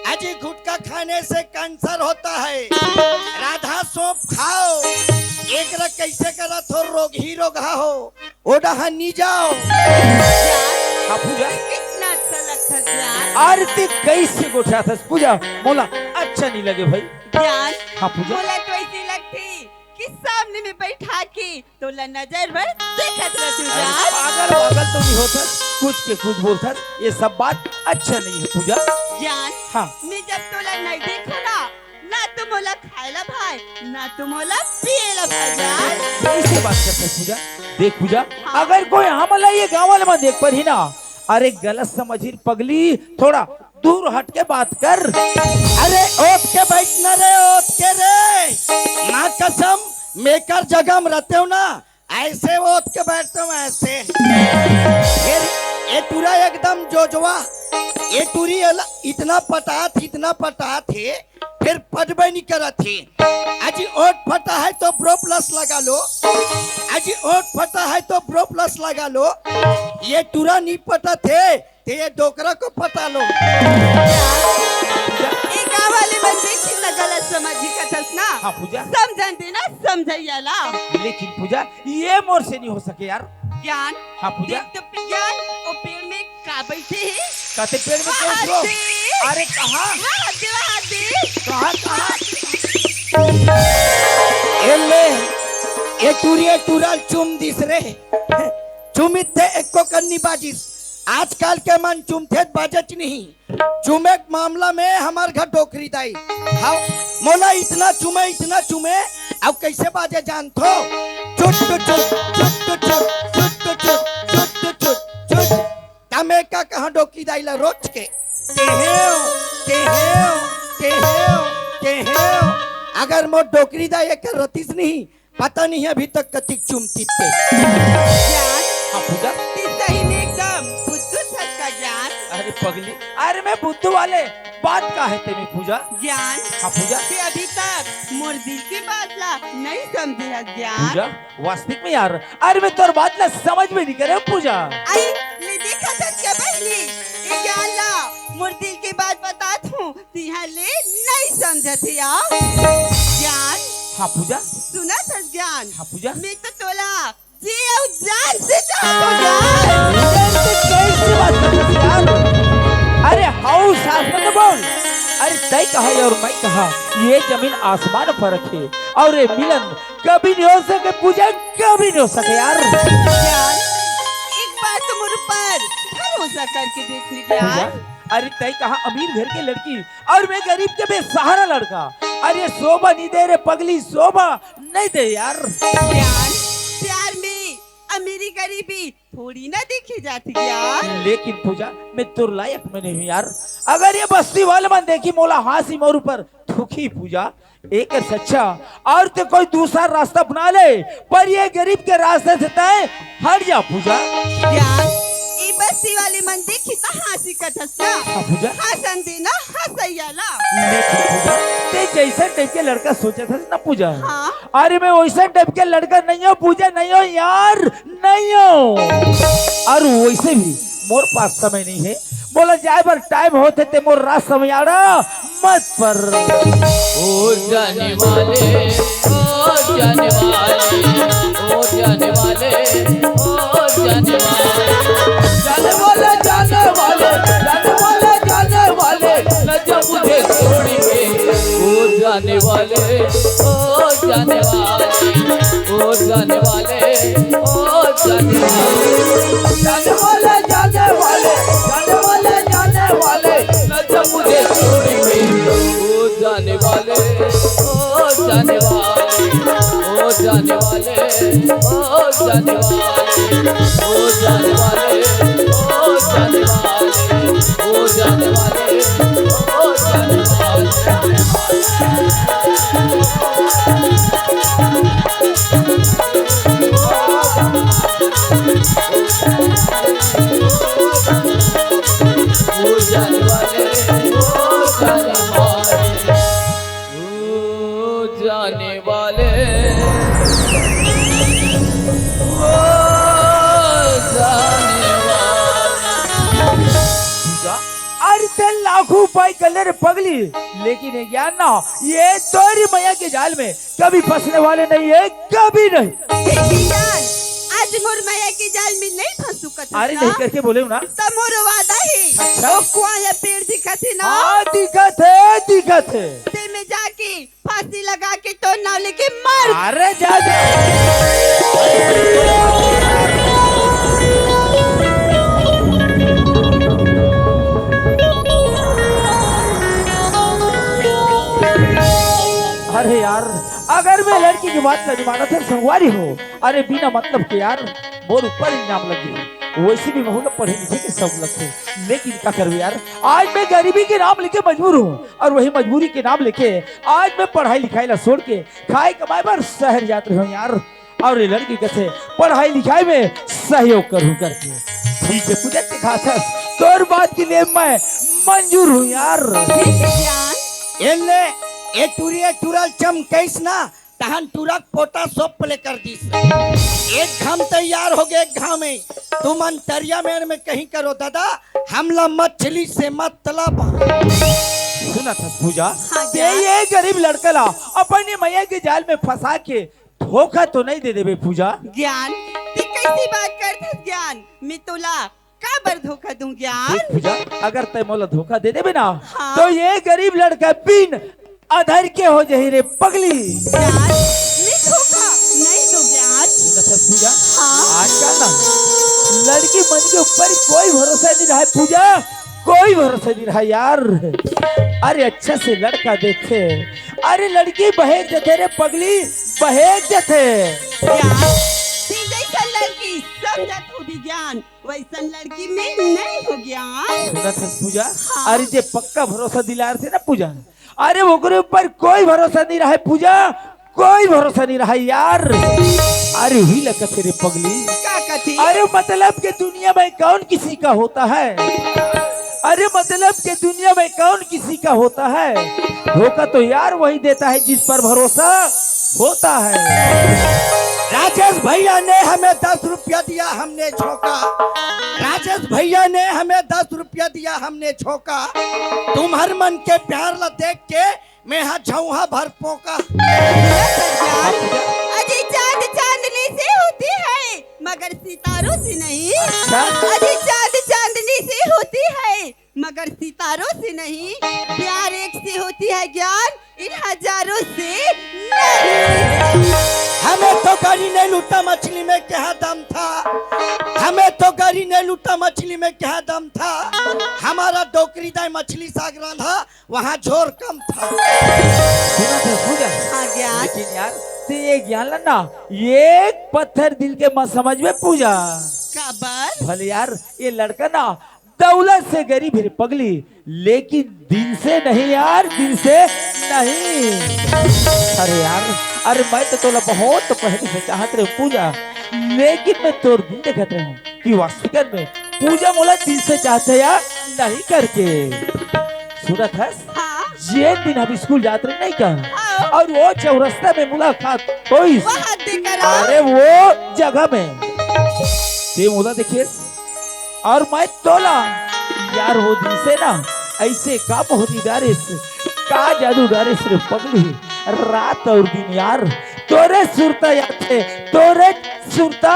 अजी गुटखा खाने से कैंसर होता है। राधा सौंफ खाओ। एकरा कैसे करत हो, रोगही रोगहा हो। ओ डहा नी जाओ। यार, हाँ, पूजा। कितना अच्छा लगता है यार। आरती कैसे गोठियाथस पूजा? मोला अच्छा नहीं लगे भाई। ज्ञान, हाँ, पूजा। मोला तो ऐसी लगती कि सामने में बैठा के तोला नजर भर देखत रहत हूँ अरे यार। पागल वागल तो नहीं होथस, कुछ के कुछ बोलथस, ये सब बात अच्छा नहीं है पूजा। ज्ञान, हाँ। मैं जब तोला नहीं देखो ना, ना तो मोला खाए ला भाए, ना तो मोला पिए ला भाए ज्ञान। कैसे बात करथस पूजा? देख पूजा, हाँ। अगर कोई हमला ये गाँव वाले मन देख परही ना, अरे गलत समझही पगली, थोड़ा दूर हट के बात कर। अरे ओत के बैठ ना रे, ओत के रे। माँ कसम, मैं एकर जगह में रहते हूँ ना, ऐसे ओत के बैठते हूँ, ऐसे। फिर ये टूरा एकदम जोजवा, ये टूरी एला इतना पटात, इतना पटात हे, फेर पटबे नहीं करत हे। अजी ओठ फटा है तो ब्रो प्लस लगा लो, अजी ओठ फटा है तो ब्रो प्लस लगा लो। ये टूरा नहीं पटत हे, ते ये डोकरा को पटा लो। ए गाँव वाले मन देख के गलत समझ ही कथस ना। हाँ पूजा। समझन दे ना समझइया ला। लेकिन पूजा, ये मोर से नहीं हो सके यार। ज्ञान। हाँ पूजा। देख तो ज्ञान, ओ पेड़ में का बैठे हे? कते पेड़ में कौन हाथी। अरे कहाँ? वो हाथी, वो हाथी। कहाँ, कहाँ? ए ले, ए टूरी, ए टूरा ल चुम दिस रे। चुमित ते एको कन्नी बाजिस। आजकल के मन चुमथे त बाजच नहीं। चुमे के मामला में हमर घर डोकरी दाई। हाँ, मोला इतना चुमे, इतना चुमे, अब कैसे बाजे जानथो? चुट, चुट, चुट, चुट, चुट, चुट, चुट, चुट, चुट। तमे का कहाँ डोकरी दाई ला रोज के? केहेव, केहेव, केहेव, केहेव। अगर मोर डोकरी दाई एकर रतिस नहीं, पता नहीं अभी तक कतिक चुमतिस ते। ज्ञान, हाँ पूजा। ती सही में एकदम बुद्धू छस का ज्ञान। अरे पगली, अरे मैं बुद्धू वाले बात का है तेरी पूजा? ज्ञान, हाँ पूजा। ते अभी तक मोर दिल की बात ला नहीं समझे है ज्ञान। पूजा, वास्तविक में यार, अरे मैं तोर बात ला समझ में नहीं करे पूजा। आई, ले देखा था क्या बहनी? ये ज्ञान ला, मोर दिल की बात बतात हूँ, तिहा ले नहीं समझत हे यार। ज्ञान। हाँ पूजा। सुनत हस ज्ञान। हाँ पूजा। मैं तो तोला जी अउ जान से चाहत हूँ ज्ञान। यार, तो कैसी बात करत हस यार? अरे हाउ साफ में तो बोल। अरे तय कहा और मैं कहा, ये जमीन आसमान फर्क है। और ये मिलन कभी नहीं हो सके पूजा, कभी नहीं हो सके यार। ज्ञान, एक बार तो मोर ऊपर भरोसा करके देख ले ज्ञान। पूजा, अरे तय कहा अमीर घर के लड़की और मैं गरीब के बेसहारा लड़का। अरे शोभा नहीं दे रे पगली, शोभा नहीं दे यार। ज्ञान, प्यार में अमीरी गरीबी थोड़ी ना देखी जाती ज्ञान। लेकिन पूजा, मैं तोर लायक में नहीं हूँ यार। अगर ये बस्ती वाले मन देखी मोला हाँसी मोर ऊपर थूकी पूजा, एक सच्चा और ते कोई दूसरा रास्ता अपना ले, पर ये गरीब के रास्ते से तय हट जा पूजा। ज्ञान, ई बस्ती वाले मन देखी त हाँसी कथस ना। हाँ पूजा। हाँसन दे ना हाँसैया ला। लेकिन पूजा, ते जैसे टाइप के लड़का सोचत हस ना पूजा। हाँ। अरे मैं वैसे टाइप के लड़का नहीं हूँ पूजा, नहीं हूँ यार, नहीं हूँ। और वैसे भी मोर पास समय नहीं है, मोला जाए बर टाइम होथे ते मोर रात समय आड़ा मत पर। ओ जाने वाले, ओ जाने वाले, ओ जाने वाले, ओ जाने वाले, जाने वाले, जाने वाले, जाने वाले, जाने वाले, न जा मुझे छोड़ के। ओ जाने वाले, ओ जाने वाले, ओ जाने वाले, ओ जाने वाले, जाने वाले, जाने वाले, जाने वाले, जाने वाले, न जा मुझे छोड़ के। ओ जाने वाले, ओ जाने वाले, ओ जाने वाले, ओ जाने वाले, ओ जाने वाले, ओ जाने वाले, ओ जाने वाले, ओ जाने वाले। ओ जाने वाले, ओ जाने वाले, ओ जाने वाले, ओ जाने वाले। अरे ते लाखों उपाय कर ले रे पगली, लेकिन ये ज्ञान ना, ये तोरी मैया के जाल में कभी फंसने वाले नहीं है, कभी नहीं। देखी ज्ञान, आज मोर मैया के जाल में नहीं फंस सकत हस अरे ना? नहीं करके बोले हूँ ना। त मोर वादा है। अच्छा। ओ कुआं या पेड़ दिखत है ना? हाँ, दिखत है, दिखत है। ते में जाके फांसी लगा के तोर नाव लेके मर। अरे जा, जा। अरे यार, अगर मैं लड़की की बात नहीं मानत हूँ संगवारी हो, अरे बिना मतलब के यार मोर ऊपर इल्जाम लगे। वैसे भी महू ला पढ़े लिखे के शौक लगथे, लेकिन का करबे यार, आज मैं गरीबी के नाम लेके मजबूर हूँ और वही मजबूरी के नाम लेके आज मैं पढ़ाई लिखाई ला छोड़ के खाए कमाए बर शहर जात रहे हूँ यार। और ये लड़की कथे पढ़ाई लिखाई में सहयोग करूँ करके। ठीक है पूजा, ते खाथस, तोर बात के लिए मैं मंजूर हूँ यार। ठीक है ज्ञान। एले एक टूरी एक टूरा ल चमकइस ना, तहन टूरा के पोटा सोप ले कर दिस। एक घाम तैयार हो गे, एक घाम में। तुमन तरिया मेड़ में कहीं करो दादा, हमला मछली से मतलब। सुनत हस पूजा, हाँ, ते ज्ञान। ये गरीब लड़का ला अपन ये मया के जाल में फंसा के धोखा तो नहीं दे देबे पूजा? ज्ञान, ते कैसी बात करत हस ज्ञान? मैं तोला काबर धोखा दूं ज्ञान? देख पूजा, अगर तै मोला धोखा दे देबे ना, हाँ। तो ये गरीब लड़का बिन अधर के हो जाही रे पगली। ज्ञान, मैं धोखा नहीं दूं ज्ञान। सुनत हस पूजा? हाँ। आजकल ना लड़की मन के ऊपर कोई भरोसा नहीं रहा है पूजा, कोई भरोसा नहीं रहा यार। अरे अच्छा से लड़का देखे, अरे लड़की बहेक जथे रे पगली, बहेक जथे। ज्ञान, ते जैसा लड़की समझत हो भी ज्ञान, वैसन लड़की मैं नहीं हो ज्ञान। सुनत हस पूजा? हाँ। अरे जे पक्का भरोसा दिलार थे ना पूजा, अरे ओकरे ऊपर कोई भरोसा नहीं रहा है पूजा, कोई भरोसा नहीं रहा है यार। अरे हुई लगा तेरे पगली। का कथी? अरे मतलब के दुनिया में कौन किसी का होता है? अरे मतलब के दुनिया में कौन किसी का होता है? धोखा तो यार वही देता है जिस पर भरोसा होता है। राजेश भैया ने हमें दस रुपया दिया, हमने झोंका। राजेश भैया ने हमें दस रुपया दिया, हमने झोंका। तुम्हर मन के प्यार ला देख के मैं हा झौहा भर पोका। अजी चांद चांदनी से होती है, मगर सितारों से नहीं। अच्छा। अजी चांद चांदनी से होती है, मगर सितारों से नहीं। प्यार एक से होती है ज्ञान, इन हजारों से नहीं। हमें तो गाड़ी नहीं लूटा मछली में क्या दम था, हमें तो गाड़ी नहीं लूटा मछली में क्या दम था। हमारा डोकरी दाई मछली साग रांधा, वहाँ झोर कम था। सुनत हस पूजा? हाँ ज्ञान। लेकिन यार, ते ये ज्ञान ला ना, एक पत्थर दिल के मत समझबे पूजा। काबर? भले यार, ये लड़का ना दौलत से गरीब हे रे पगली, लेकिन दिल से नहीं यार, दिल से नहीं। अरे यार, अरे मैं तो तोला बहुत पहले से चाहत रहे पूजा, लेकिन मैं तोर दिल देखत रहे हूँ कि वास्तविकन में पूजा मोला दिल से चाहत हे या नहीं करके। सुनत हस? हाँ। जे दिन हम स्कूल जात रहे नहीं का, हाँ। और वो चौरस्ता में मुलाकात होइस। वहाँ देख रहा। अरे वो जगह में ते मोला देखिस और मैं तोला, यार वो दिन से ना ऐसे का मोहनी डारिस, का जादू डारिस रे पगली। रात और दिन यार तोरे सुरता आथे, तोरे सुरता।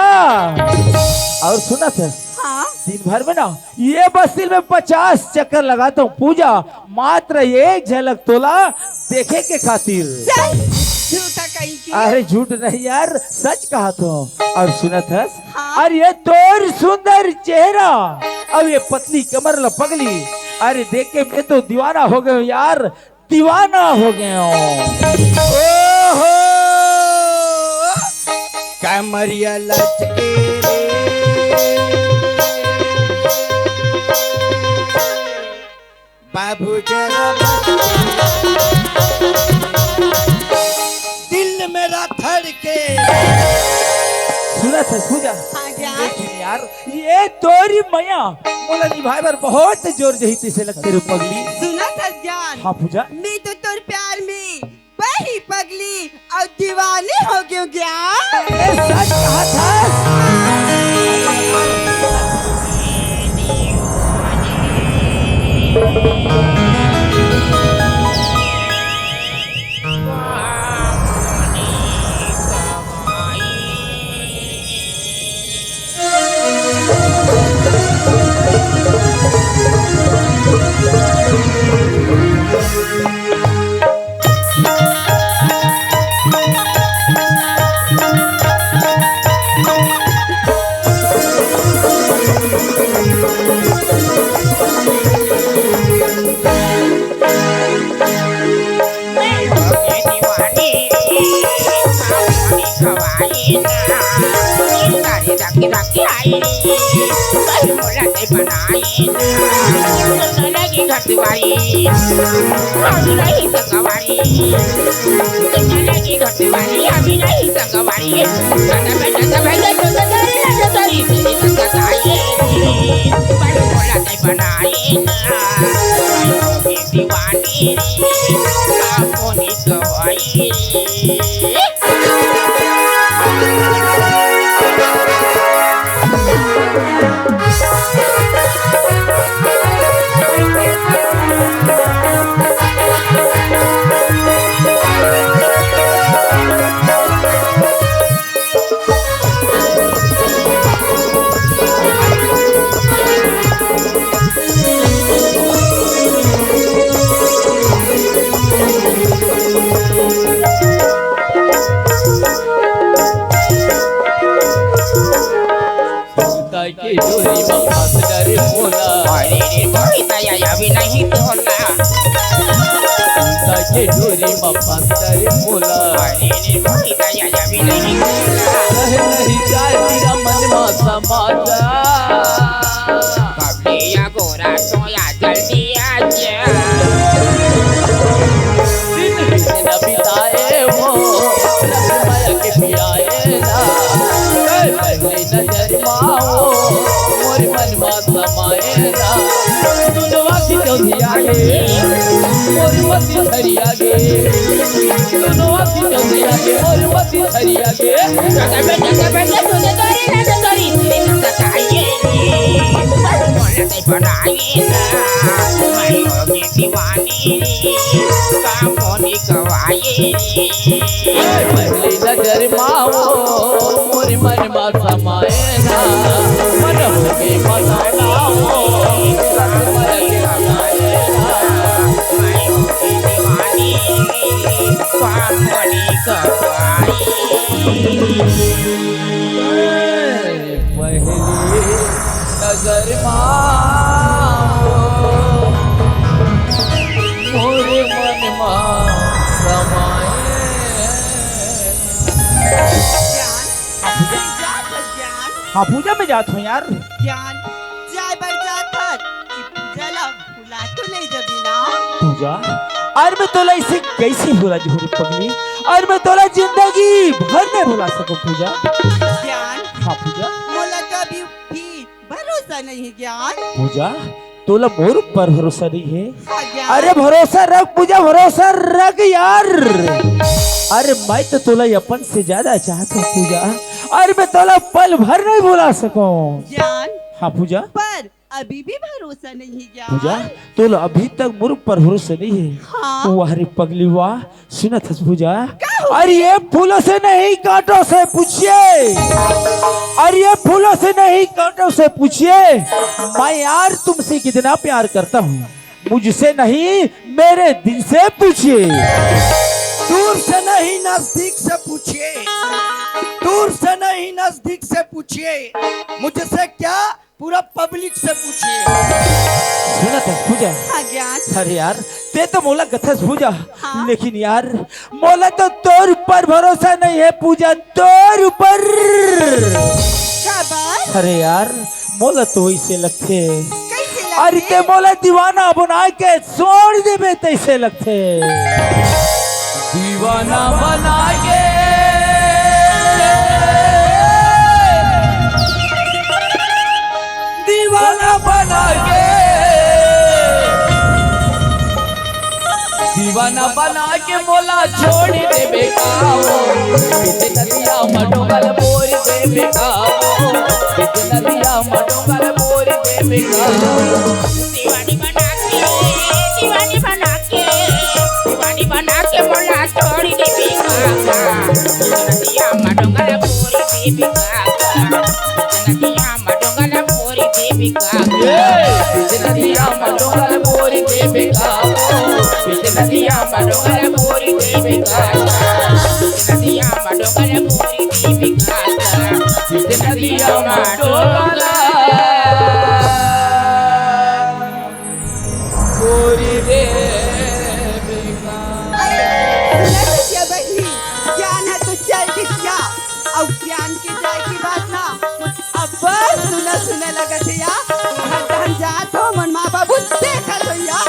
और सुनत हस? हाँ। दिन भर में ना ये बस्ती में पचास चक्कर लगाता हूँ पूजा, मात्र एक झलक तोला देखे के खातिर। चल, झूठा कहीं की। अरे झूठ नहीं यार, सच कहत हूँ। और सुनत हस? हाँ। अरे ये तोर सुंदर चेहरा, अब ये पतली कमर ला पगली, अरे देख के मैं तो दीवाना हो गयो यार, दीवाना हो गयो। ओहो, कमरिया लचके रे। बाबू जरा दिल मेरा धड़के। सुनत हस पूजा? हाँ, ज्ञान। लेकिन यार, ये तोरी मया मोला निभाए बर बहुत जोर जही तइसे लगथे रे पगली। सुनत हस ज्ञान? हाँ पूजा। मैं तो तोर प्यार में बही पगली अउ दीवानी हो गयो ज्ञान। ए, सच कहत हस? दीवानी रे, का मोनी गवाई रे। ताके डोरी म फंस डरे मोला। अरे रे मोरी दया अभी नहीं तोला। ताके डोरी म फंस डरे मोला। अरे रे मोरी दया अभी नहीं तोला। रहे नहीं जाए तेरा मन मा समा जा। कबलिया गोरा सोया जल्दी आ जा। दिन बीते न बिताए हो, रब माया के पियाए ना। ए, पहली नजर मा हो, मोर मन मा समाए ना। दुनवा की चौधिया गे, मोर मती झरिया गे। दुनवा की चौधिया गे, मोर मती झरिया गे। दादा बेटा, दादा बेटा, तूने तोरी ना तो तोरी, तूने तो सताई है। मोला ते बनाई ना, मैं हो गई दीवानी, का मोनी गवाई। पहली नजर मा हो, मोर मन मा समाए ना, मन हो के मसाना हो, रस मर के आए ना। मैं हो गई दीवानी, का मोनी गवाई। पहली नजर मा हो, मोर मन मा समाए। ज्ञान, कहाँ जात हस ज्ञान? हाँ, पूजा में जात हूँ यार। ज्ञान, जाए बर जात हस, ई पूजा ला भुला तो नहीं जबी ना? पूजा, अरे मैं तोला इसे कैसे भुला जहूँ रे पगली? अरे मैं तोला जिंदगी भर नहीं भुला सकूँ पूजा। ज्ञान, हाँ पूजा। मोला कभी भी भरोसा नहीं ज्ञान। पूजा, तोला मोर ऊपर भरोसा नहीं है? हाँ ज्ञान। अरे भरोसा रख पूजा, भरोसा रख यार। अरे मैं तो तोला अपन से ज्यादा चाहत हूँ पूजा। अरे मैं तोला पल भर नहीं भुला सकूँ। ज्ञान। हाँ पूजा। पर अभी भी भरोसा नहीं है ज्ञान। पूजा, तोला अभी तक मोर ऊपर भरोसा नहीं है। हाँ। वाह रे पगली वाह, सुनत हस पूजा? का हो अरे गया? ये फूलों से नहीं कांटों से पूछिए, अरे ये फूलों से नहीं कांटों से पूछिए, मैं यार तुमसे कितना प्यार करता हूँ, मुझसे नहीं मेरे दिल से पूछिए। दूर से नहीं नजदीक से पूछिए, दूर से नहीं नजदीक से पूछिए, मुझसे क्या पूरा पब्लिक से पूछिए। सुनत हस पूजा? हाँ ज्ञान। अरे यार, ते तो मोला कथस पूजा, हाँ। लेकिन यार मोला तो तोर ऊपर भरोसा नहीं है पूजा, तोर ऊपर। शाबाश। अरे यार, मोला तो वैसे लगथे। कैसे लगथे? अरे ते मोला दीवाना बना के छोड़ देबे तैसे लगथे। दीवाना बना के, दीवाना बना के, दीवाना बना के मोला छोड़ देबे का हो? बीच नदिया म डोंगा ल बोर देबे का हो? बीच नदिया म डोंगा ल बोर देबे का हो? दीवानी बना के, दीवानी बना के, दीवानी बना के मोला छोड़ देबे का? नदिया म डोंगा ल बोर देबे का? नदिया म डोंगा ल बोर देबे का? ए, बीच नदिया म डोंगा ल बोर देबे का? बीच नदिया म डोंगा ल बोर देबे का? नदिया म डोंगा ल बोर देबे का? बीच नदिया म डोंगा ल बोर देबे का? अरे, सुना तो क्या बहिनी, ज्ञान ह तो चल दिस का, अउ ज्ञान के जाए के बाद ना, अब्बड़ सुना सुना लगत हे या, घर तहन जात हो, मन माँ बाबू देखत हो या।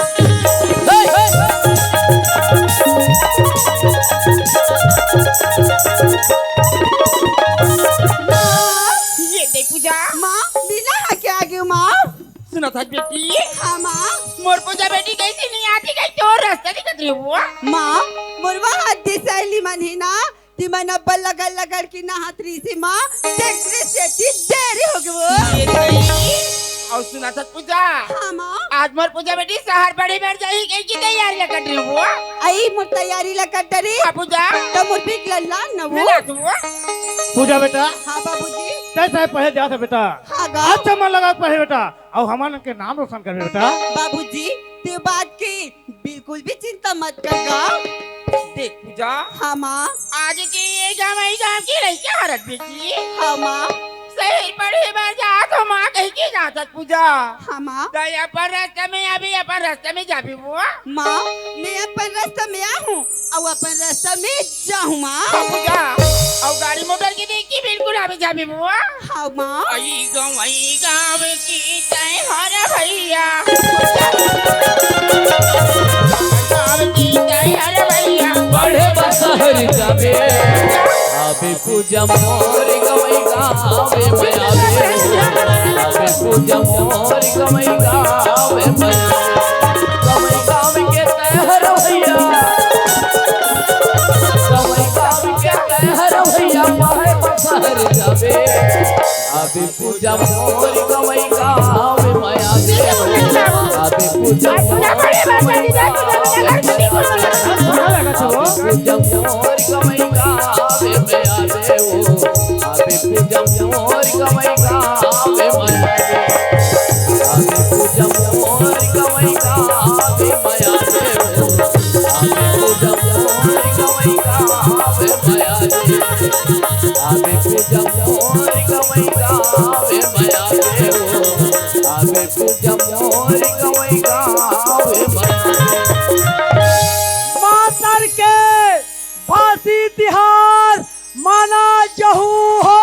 माँ, ये दे पूजा। माँ, बिना हा के आगे माँ। सुनत हस बेटी? हाँ, माँ। मोर पूजा बेटी कइसे नहीं आती, वो? माँ, मोर वहाँ के सहेली मन ही ना, तिमन अब्बड़ लगड़ लगड़ के नहात रहिसे माँ, तेकरे सेती देरी हो गे वो। ये सही। अउ सुनथस पूजा? हाँ माँ। आज मोर पूजा बेटी सहर पढ़े बर जाही कहिके तैयारी ला कटरे वो। अई मोर तैयारी ला कटरे। हाँ पूजा। त मोर बिग लल्ला न वो। मिला तू वो। पूजा बेटा। हाँ बाबूजी। तैं सहर पढ़े जात हस बेटा। हाँ गा। अच्छा मन लगा पढ़े बेटा। अउ हमन के नाम रोशन करबे बेटा। बाबूजी, ते बात के बिल्कुल भी चिंता मत कर गा। देख पूजा। हाँ माँ। आज के ये जमाई गाँव के लइका हरत बेटी। हाँ माँ। सहर पढ़े बर जात हँव माँ कहिके जात हस पूजा। हाँ माँ। त अपन रस्ता में आबे, अपन रस्ता में जाबे वो। माँ, मैं अपन रस्ता में आहूँ अउ अपन रस्ता में जाहूँ माँ। हाँ पूजा। अउ गाड़ी मोटर के देख के बिल्कुल आबे जाबे वो। हाँ माँ। अई गँवई गाँव की तैं हर भैया। गाँव की तैं हर भैया। पढ़े बर सहर जाबे। आबे पूजा मोर गँवई गाँव में आबे। आबे पूजा मोर गँवई गाँव में आबे। गँवई गाँव के तैं हर भैया। गँवई गाँव के तैं हर भैया। पढ़े बर सहर जाबे। आबे पूजा मोर गँवई गाँव में आबे। आबे पूजा मोर गँवई गाँव में आबे। आबे पूजा मोर गँवई गाँव में आबे ओ। आबे पूजा मोर गँवई गाँव में आबे। आबे पूजा मोर गँवई गाँव में आबे ओ। आबे पूजा मोर गँवई गाँव में आबे। आबे पूजा मोर गँवई गाँव में आबे ओ। आबे पूजा मोर गँवई गाँव में। मातर के बासी तिहार मना जहू हो।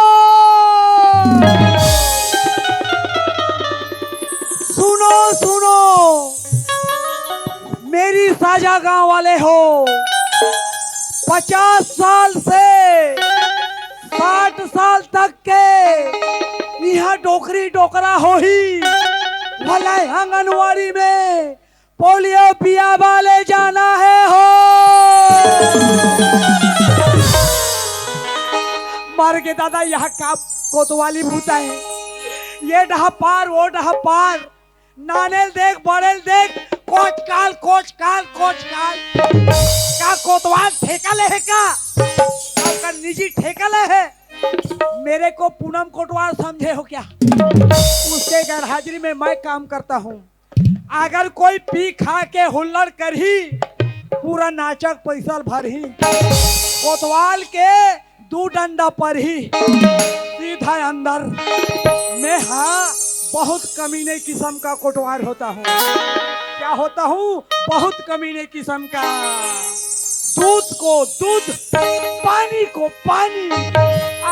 सुनो, सुनो, मेरी साजा गांव वाले हो, पचास साल से साठ साल तक के इहाँ डोकरी डोकरा होही, भले आंगनवाड़ी में पोलियो पियाबा ले जाना हे हो। मर गे दादा, इहाँ का कोतवाली भूत हे। ये डहा पार, वो डहा पार, नानेल देख, बड़ेल देख, कोच काल, कोच काल, कोच काल। का कोतवाल ठेका ले हे का? ओकर निजी ठेका ले हे? मेरे को पूनम कोटवाल समझे हो क्या? उसके गैरहाजिरी में मैं काम करता हूँ। अगर कोई पी खा के हुल्लड़ करही, पूरा नाचक पैसा भरही। कोतवाल के दू डंडा परही, सीधा अंदर। मैं हाँ, बहुत कमीने किस्म का कोटवार होता हूँ। क्या होता हूँ? बहुत कमीने किस्म का। दूध को दूध, पानी को पानी,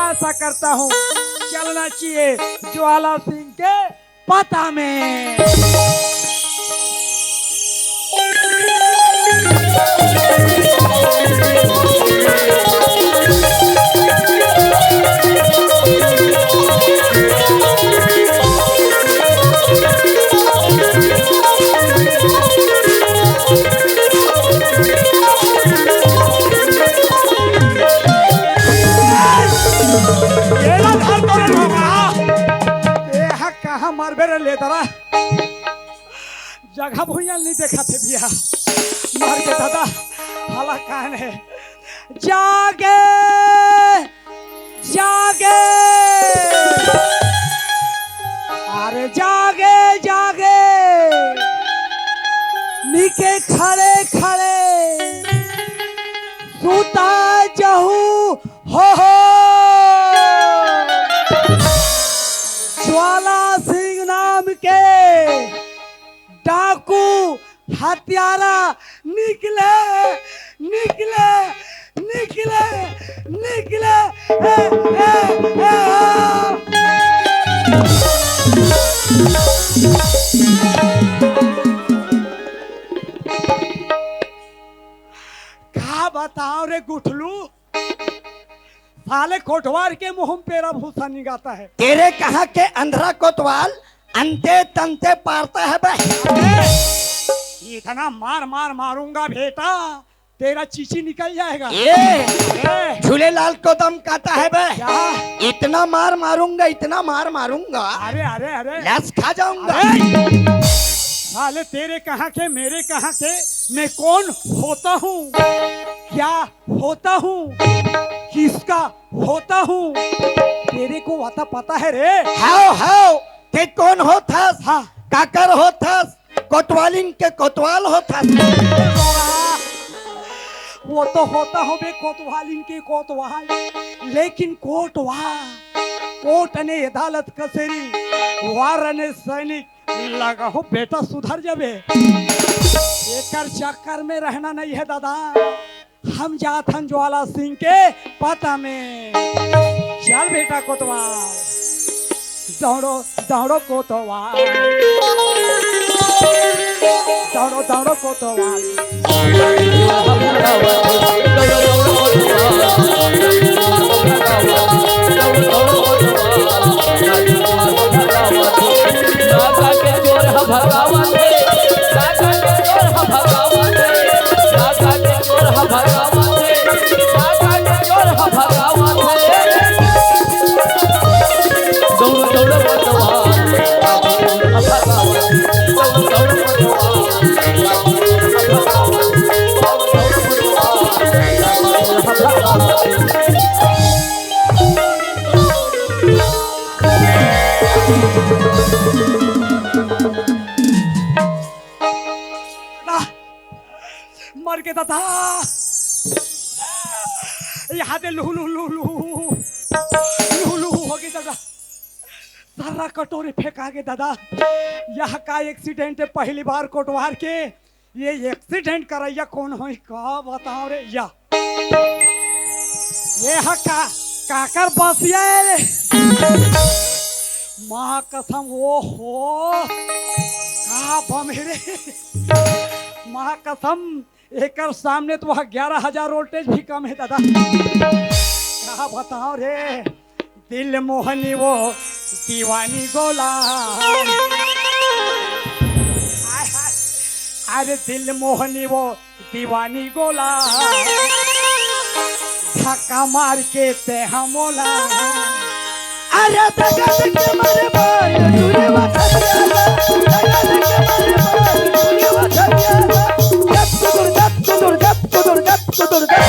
ऐसा करता हूँ। चलना चाहिए ज्वाला सिंह के पता में। ये ला धर तोरे लोगा। ए हा कहाँ मरबे रे लेदरा? जगह भुइयां नहीं देखा थे भैया। मर के दादा, हाला कान है। जागे, जागे, अरे जागे, जागे, निके खड़े खड़े सुता जहू हो, हो। ज्वाला सिंह नाम के डाकू हत्यारा निकले, निकले, निकले, निकले। ए, ए, ए, आ। का बताओ रे गुठलू, साले कोटवार के मुंह में पेरा भूसा निगाता है। तेरे कहाँ के अंधरा कोतवाल अंते तंते पारता है बे। इतना मार मार मारूंगा बेटा, तेरा चीची निकल जाएगा। ए, अरे। झूलेलाल को दम कहता है बे। क्या? इतना मार मारूंगा, इतना मार मारूंगा। अरे, अरे, अरे। लस खा जाऊंगा। अरे। साले तेरे कहाँ के, मेरे कहाँ के, मैं कौन होता हूँ, क्या होता हूँ, किसका होता हूँ, तेरे को आता पता है रे? हाव, हाव, ते कौन होथस? हाँ। काकर होथस? कोतवालिन के कोतवाल होथस। वो तो होता हो बे कोतवालिन के कोतवाल, लेकिन कोटवा, कोट ने अदालत कचेरी, वार ने सैनिक, लगा हो बेटा सुधर जाबे। एकर चक्कर में रहना नहीं है दादा। हम जाथन ज्वाला सिंह के पता में। चल बेटा कोतवाल, दौड़ो, दौड़ो कोतवाल, दौड़ो, दौड़ो कोतवाल। मर के दादा, यहाँ पे लू लू लू लू लू लू हो गई दादा। सारा कटोरी फेंका के दादा। यह का एक्सीडेंट है, पहली बार कोटवार के ये एक्सीडेंट करैया कौन होई, का बताओ रे या। ये हा का, काकर बसिया है रे? माँ कसम, ओ हो, का बम है रे? माँ कसम, एकर सामने तो वह ग्यारह हजार वोल्टेज भी कम है दादा। का बताओ रे, दिल मोहनी वो दीवानी गोला। हाय, हाय। अरे दिल मोहनी वो दीवानी गोला, धक्का मार के ते हमोला। अरे धक्का धक्का मारे मार, टूरे वा धक्का, धक्का धक्का मारे मार, टूरे वा धक्का। जब कुदुर, जब कुदुर, जब कुदुर, जब कुदुर, जब।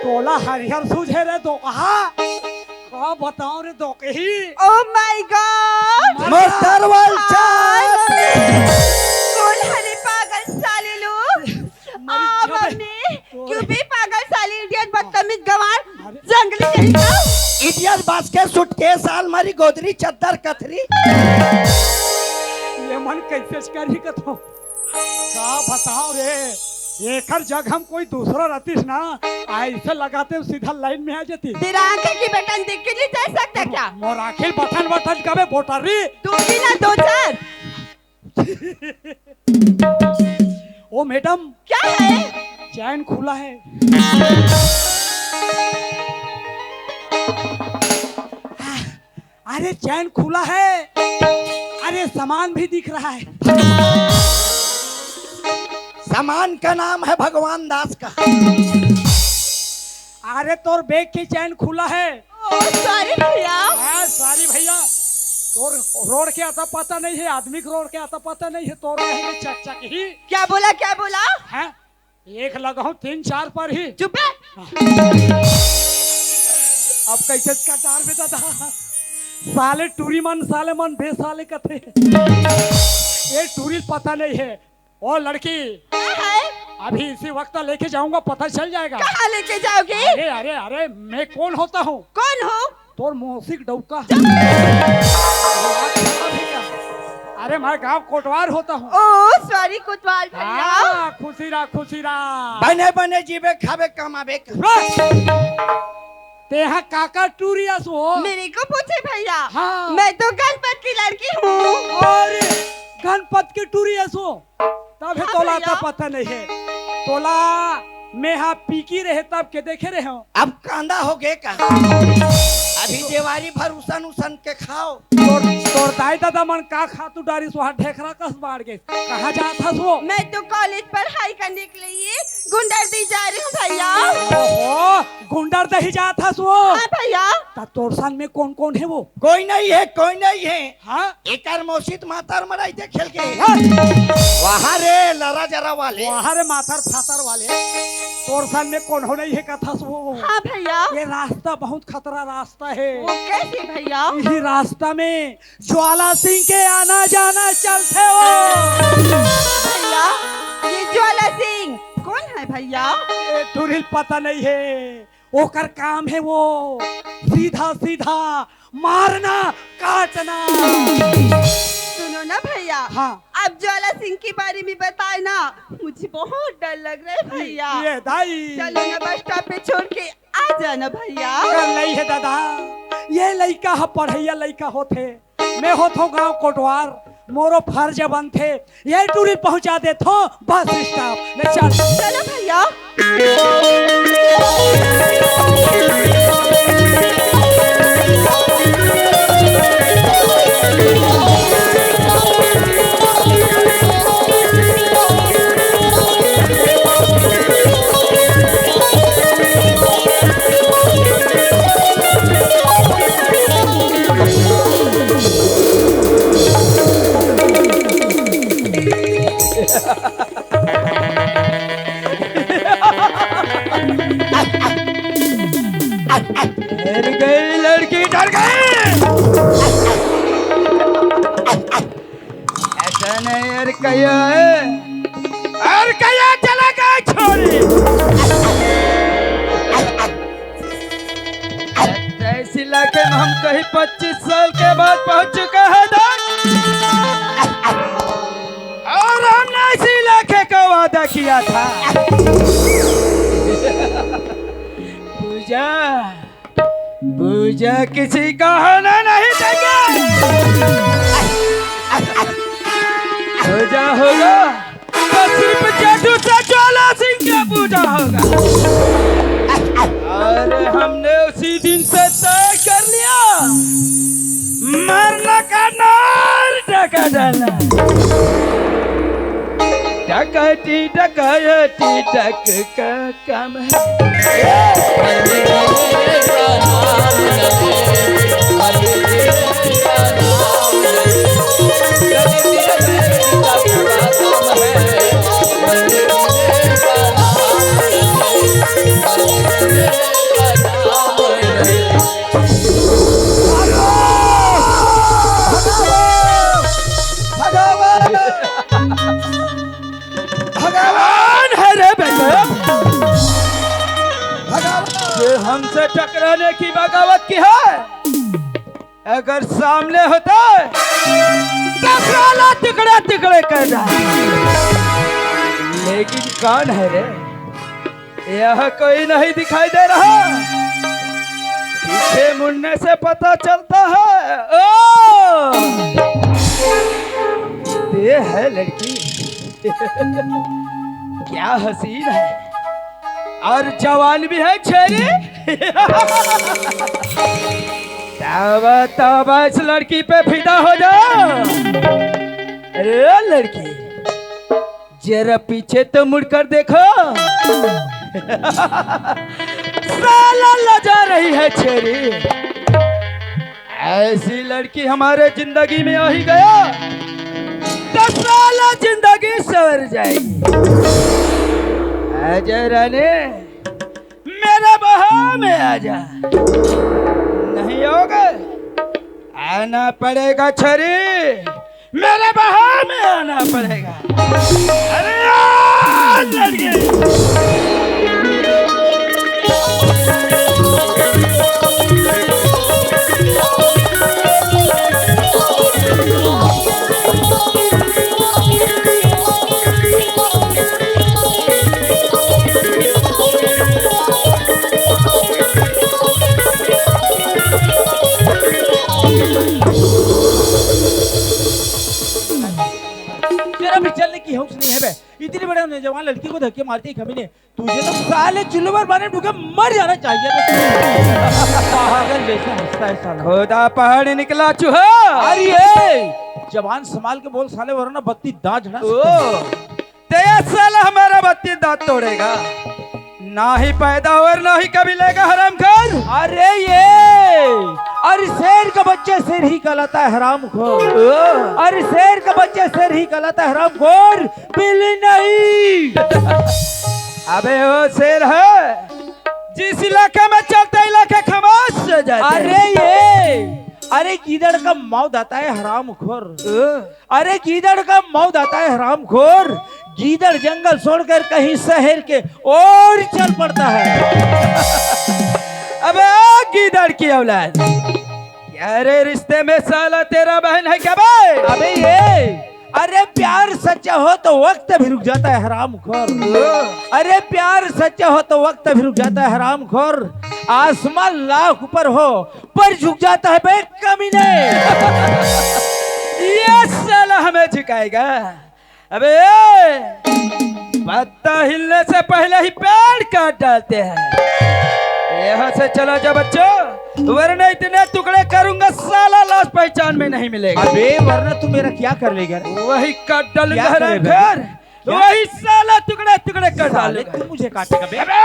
तोला हरिहर सूझे रे दोकहा। का बताओ रे दोकही। Oh my God! मर्डर वाल हाय चाट। मम्मी। कौन हरे पागल साले लोग? मरी आ, जाबे। मम्मी, क्यों बे पागल साले, इडियट, बदतमीज, गंवार, अरे। जंगली कहीं का? इडियट बस के सूटकेस, आलमारी, गोदरी, चद्दर, कथरी। ये मन कैसे करी कथो? का बताओ रे, एकर जगह हम कोई दूसरा रहतीस ना, ऐसे लगाते सीधा लाइन में आ जाती। तेरा आंखें की बटन देख के नहीं जा सकता क्या? मोर आंखें बटन बटन कबे बोटरी? दूंगी ना दो चार। ओ मैडम। क्या है? चैन खुला है। अरे चैन खुला है, अरे सामान भी दिख रहा है। सामान का नाम है भगवान दास का। अरे तोर बैग की चैन खुला है। ओ, सॉरी भैया। हाँ, सॉरी भैया। तोर रोड के आता पता नहीं है, आदमी के रोड के आता पता नहीं है, तोर रहेंगे चक चक ही। क्या बोला, क्या बोला? हैं? एक लगाऊं तीन चार पर ही। चुप है। अब कैसे कटार में दादा? साले टूरी मन, साले मन बेसाले कथे। ये टूरी पता नहीं है। ओ लड़की, क्या है? अभी इसी वक्त लेके जाऊंगा, पता चल जाएगा। कहाँ लेके जाओगे? अरे, अरे, अरे, मैं कौन होता हूँ? कौन हो? तोर मौसिक डौका। चुप। अरे, मैं गांव कोटवार होता हूँ। ओ, सॉरी, कोटवार भैया। हाँ, खुशी रहा, खुशी रहा। बने बने जीबे, खाबे, कमाबे। रुक। तेहा काकर टूरी अस हो? मेरे को पूछे भैया। हाँ। मैं तो गणपत की लड़की हूँ। अरे, गणपत की टूरी अस हो? तब हे हाँ तोला भैया। तो पता नहीं है। तोला मैं हा पीकी रहे तब के देखे रहे हो। अब कांदा हो गए का? अब फिर देवारी भर उसन उसन के खाओ। तोर, तोर दाई ददा मन का खातू डारिस, वहाँ ढेखरा कस बाढ़ गे। कहाँ जात हस वो? मैं तो कॉलेज पढ़ाई करने के लिए गुंडरदेही जा रही हूँ भैया। ओहो, गुंडरदेही जात हस वो? हाँ भैया। त तोर संग में कौन कौन हे वो? कोई नहीं है, कोई नहीं है। हाँ? एकर मौसी त मातर मड़ई देखे ल गे। हाँ। वहाँ रे लरा जरा वाले। वहाँ रे मातर फातर वाले। तोर संग में कोनो नहीं हे कथस वो। हाँ भैया। ये रास्ता बहुत खतरा रास्ता हे। वो कैसे भैया? इही रास्ता में ज्वाला सिंह के आना जाना चलथे वो। भैया, ये ज्वाला सिंह कौन है भैया? ये टुरी ल पता नहीं हे। ओकर काम हे वो सीधा सीधा मारना काटना। सुनो ना भैया, हाँ। आप ज्वाला सिंह के बारे में बताए ना, मुझे बहुत डर लग रहा है भैया। ये दाई। चलो ना बस स्टॉप पे छोड़ के आ जाना भैया। कर नहीं है दादा, ये लइका ह पढ़इया लइका होथे, मैं होथों गांव कोटवार, मोरो फर्ज बनथे ये टुरी पहुंचा देथों बस स्टॉप। ले चल। चलो भैया। डर गई लड़की, डर गई। ऐसा नहीं, अरे कहिया है, अरे कहिया चला गया छोरी। इस इलाके में हम कहीं पच्चीस साल के बाद पहुंच चुका है, दोस्त। और हमने इस इलाके का वादा किया था। पूजा, पूजा किसी का होने नहीं देंगे। पूजा होगा तो सिर्फ जादू से ज्वाला सिंह का पूजा होगा। और हमने उसी दिन से तय कर लिया, मरना का नार डका डालना। डकैती डकैती डक का काम है। भगवान है रे बेटा, भगवान। ये हमसे टकराने की बगावत की है। अगर सामने होता तो साला टुकड़े टुकड़े कर डालता, लेकिन कौन है रे? यहाँ कोई नहीं दिखाई दे रहा। पीछे मुड़ने से पता चलता है। ओ, ये है लड़की। क्या हसीन है और जवान भी है छेरी। ताबा ताबा इस लड़की पे फिदा हो जाओ। अरे लड़की, जरा पीछे तो मुड़कर देखो। साला लजा रही है छेरी। ऐसी लड़की हमारे जिंदगी में आ ही गया तो साला जिंदगी सवर जाएगी। आजा रानी, मेरे बहा में आजा। नहीं होगा, आना पड़ेगा छेरी। मेरे बहा में आना पड़ेगा। अरे यार, लड़के। तेरा भी चलने की होश नहीं है बे। इतनी बड़े नौजवान लड़की को धक्के मारती है कमीने। तुझे तो साले चुल्लू पर बने ढूंढ के मर जाना चाहिए था। पागल जैसा हंसता है साला। खुदा पहाड़ निकला चूहा। अरे, जबान संभाल के बोल साले, वरना बत्ती दांत झड़ा ओ, सकता हूँ। तेरा साला हमारा बत्ती दांत तोड़ेगा। ना ही पैदा हो और ना ही कभी लेगा, हरामखोर। अरे ये, अरे शेर का बच्चा शेर ही कहलाता है, हरामखोर। ओ। अरे शेर का बच्चा शेर ही कहलाता है, हरामखोर। बिल्ली नहीं। अबे वो शेर है, जिस इलाके में चलता, इलाका खामोश हो जाता है। अरे ये, अरे गीदड़ का माऊ दाता है, हरामखोर। ओ। अरे गीदड़ का माऊ दाता है, हरामखोर। गीदड़ जंगल छोड़कर कहीं शहर के ओर चल पड़ता है। अबे ओ गीदड़ की औलाद, क्या रे रिश्ते में साला तेरा बहन है क्या बे? अबे ये, अरे प्यार सच्चा हो तो वक्त भी रुक जाता है, हरामखोर। अरे प्यार सच्चा हो तो वक्त भी रुक जाता है, हरामखोर। आसमान लाख ऊपर हो पर झुक जाता है बे कमीने। ये साला हमें झुकाएगा? अबे, पत्ता हिलने से पहले ही पेड़ काट डालते हैं। यहाँ से चला जा बच्चों, वरना इतने टुकड़े करूंगा साला, लाश पहचान में नहीं मिलेगा। अबे वरना तू मेरा क्या कर लेगा रे? वही काट डालूंगा क्या करे बे? हरामखोर, क्या? वही साला टुकड़े टुकड़े कर साले डालूंगा। तू मुझे काटेगा बे? अबे!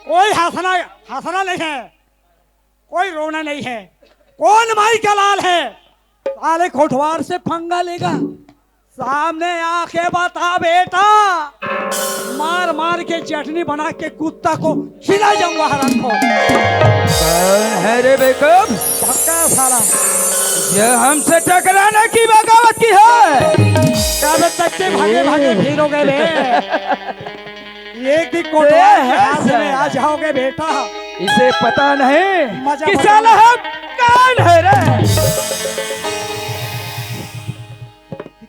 कोई हंसना, हंसना नहीं है, कोई रोना नहीं है। कौन माई का लाल है? साले कोटवार से पंगा लेगा। सामने आके बता बेटा, मार मार के चटनी बना के कुत्ता को खिला जाऊंगा हराम को। कौन है रे बेवकूफ? धक्का साला। जो हमसे टकराने की बगावत की है। कब तक के भागे भागे फिरोगे बे? एक दिन कोटवार के हाथ में आ जाओगे बेटा। इसे पता नहीं कि साला हम कौन है रे?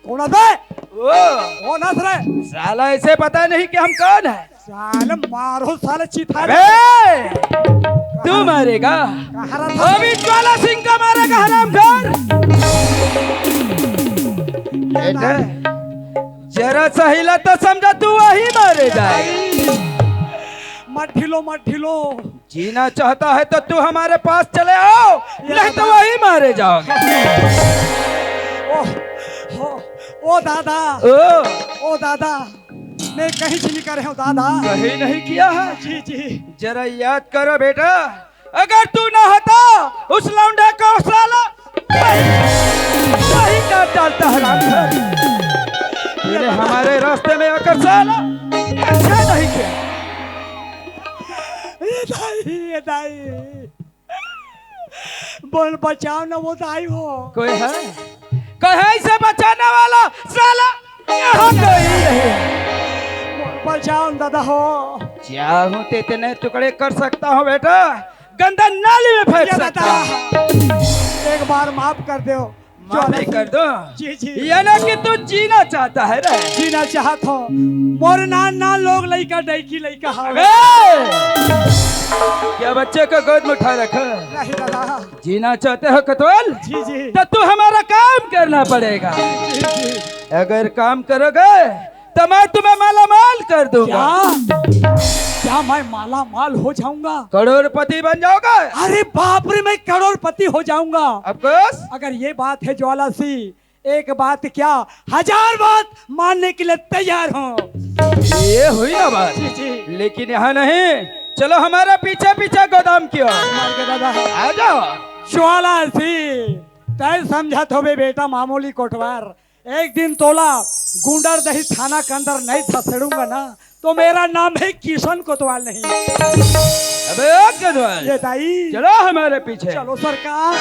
कौन है बे? ओ। कौन है रे? साला इसे पता नहीं कि हम कौन है। साले मारो साले चिथारे। अबे! तू मरेगा। कहाँ रहा था? अभी ज्वाला सिंह का मारेगा हरामखोर। बेटा, जरा सा हिला तो समझा तू वही मारे जाए। मत ढिलो, मत ढिलो। जीना चाहता है तो तू हमारे पास चले आओ, नहीं तो वही मारे जाओगे। ओ, ओ, ओ दादा, ओ। ओ दादा, मैं कहीं से निकल रहे हूँ दादा। कहीं नहीं किया है। जी जी। जरा याद करो बेटा, अगर तू ना होता उस लौंडे को साला वही, वही काट डालता है रामधन। तूने हमारे रास्ते में आकर साला अच्छा नहीं किया। ये दाई, ये दाई। बोल बचाओ ना वो दाई हो। कोई है? कोई है इसे बचाने वाला? साला यहाँ कोई नहीं। बोल बचाओ दादा हो। चाहूँ तो इतने टुकड़े कर सकता हूँ बेटा, गंदा नाली में फेंक सकता हूँ। एक बार माफ कर दो। माफ कर दो। जी जी। ये ना कि तू जीना चाहता है रे। जीना चाहत हो। मोर नान नान लोग लइका डैकी लइका हवे। ए! क्या बच्चे को गोद में उठा रखा? नहीं दादा। जीना चाहते हो कतवल? जी जी। तो तू हमारा काम करना पड़ेगा। जी जी। अगर काम करोगे तो मैं तुम्हें मालामाल कर दूंगा। क्या? क्या मैं मालामाल हो जाऊंगा? करोड़पति बन जाओगे। अरे बाप रे, मैं करोड़पति हो जाऊंगा। Of course। अगर ये बात है ज्वाला सिंह, एक बात क्या, हजार बात मानने के लिए तैयार हूँ। ये हुई ना बात। जी, जी। लेकिन यहाँ नहीं, चलो हमारे पीछे पीछे गोदाम की ओर। मार के दादा। आ जाओ। ज्वाला सिंह, तय समझत होबे बेटा, मामूली कोटवार। एक दिन तोला गुंडरदेही थाना के अंदर नहीं धसेड़ूंगा ना, तो मेरा नाम है किशन कोतवाल नहीं। अबे ओ कोतवाल, ये दाई। चलो हमारे पीछे। चलो सरकार।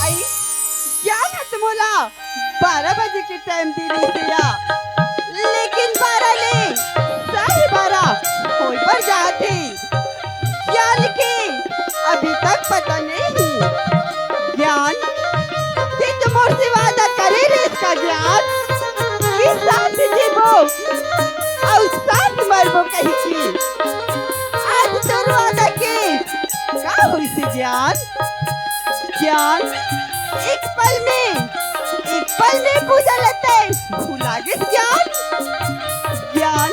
आई, क्या बात मोला बारह बजे के टाइम दे रहिस या, लेकिन बारह ले साढ़े बारह होय बर जात हे। ज्ञान के अभी तक पता नहीं। ज्ञान, ते तो मोर से वादा करे रहिस का ज्ञान, कि साथ जीबो अउ साथ मरबो कहि के। आज तोर वादा के का होइस ज्ञान? ज्ञान, एक पल में, एक पल में पूजा ल तैं भुला गेस ज्ञान। ज्ञान,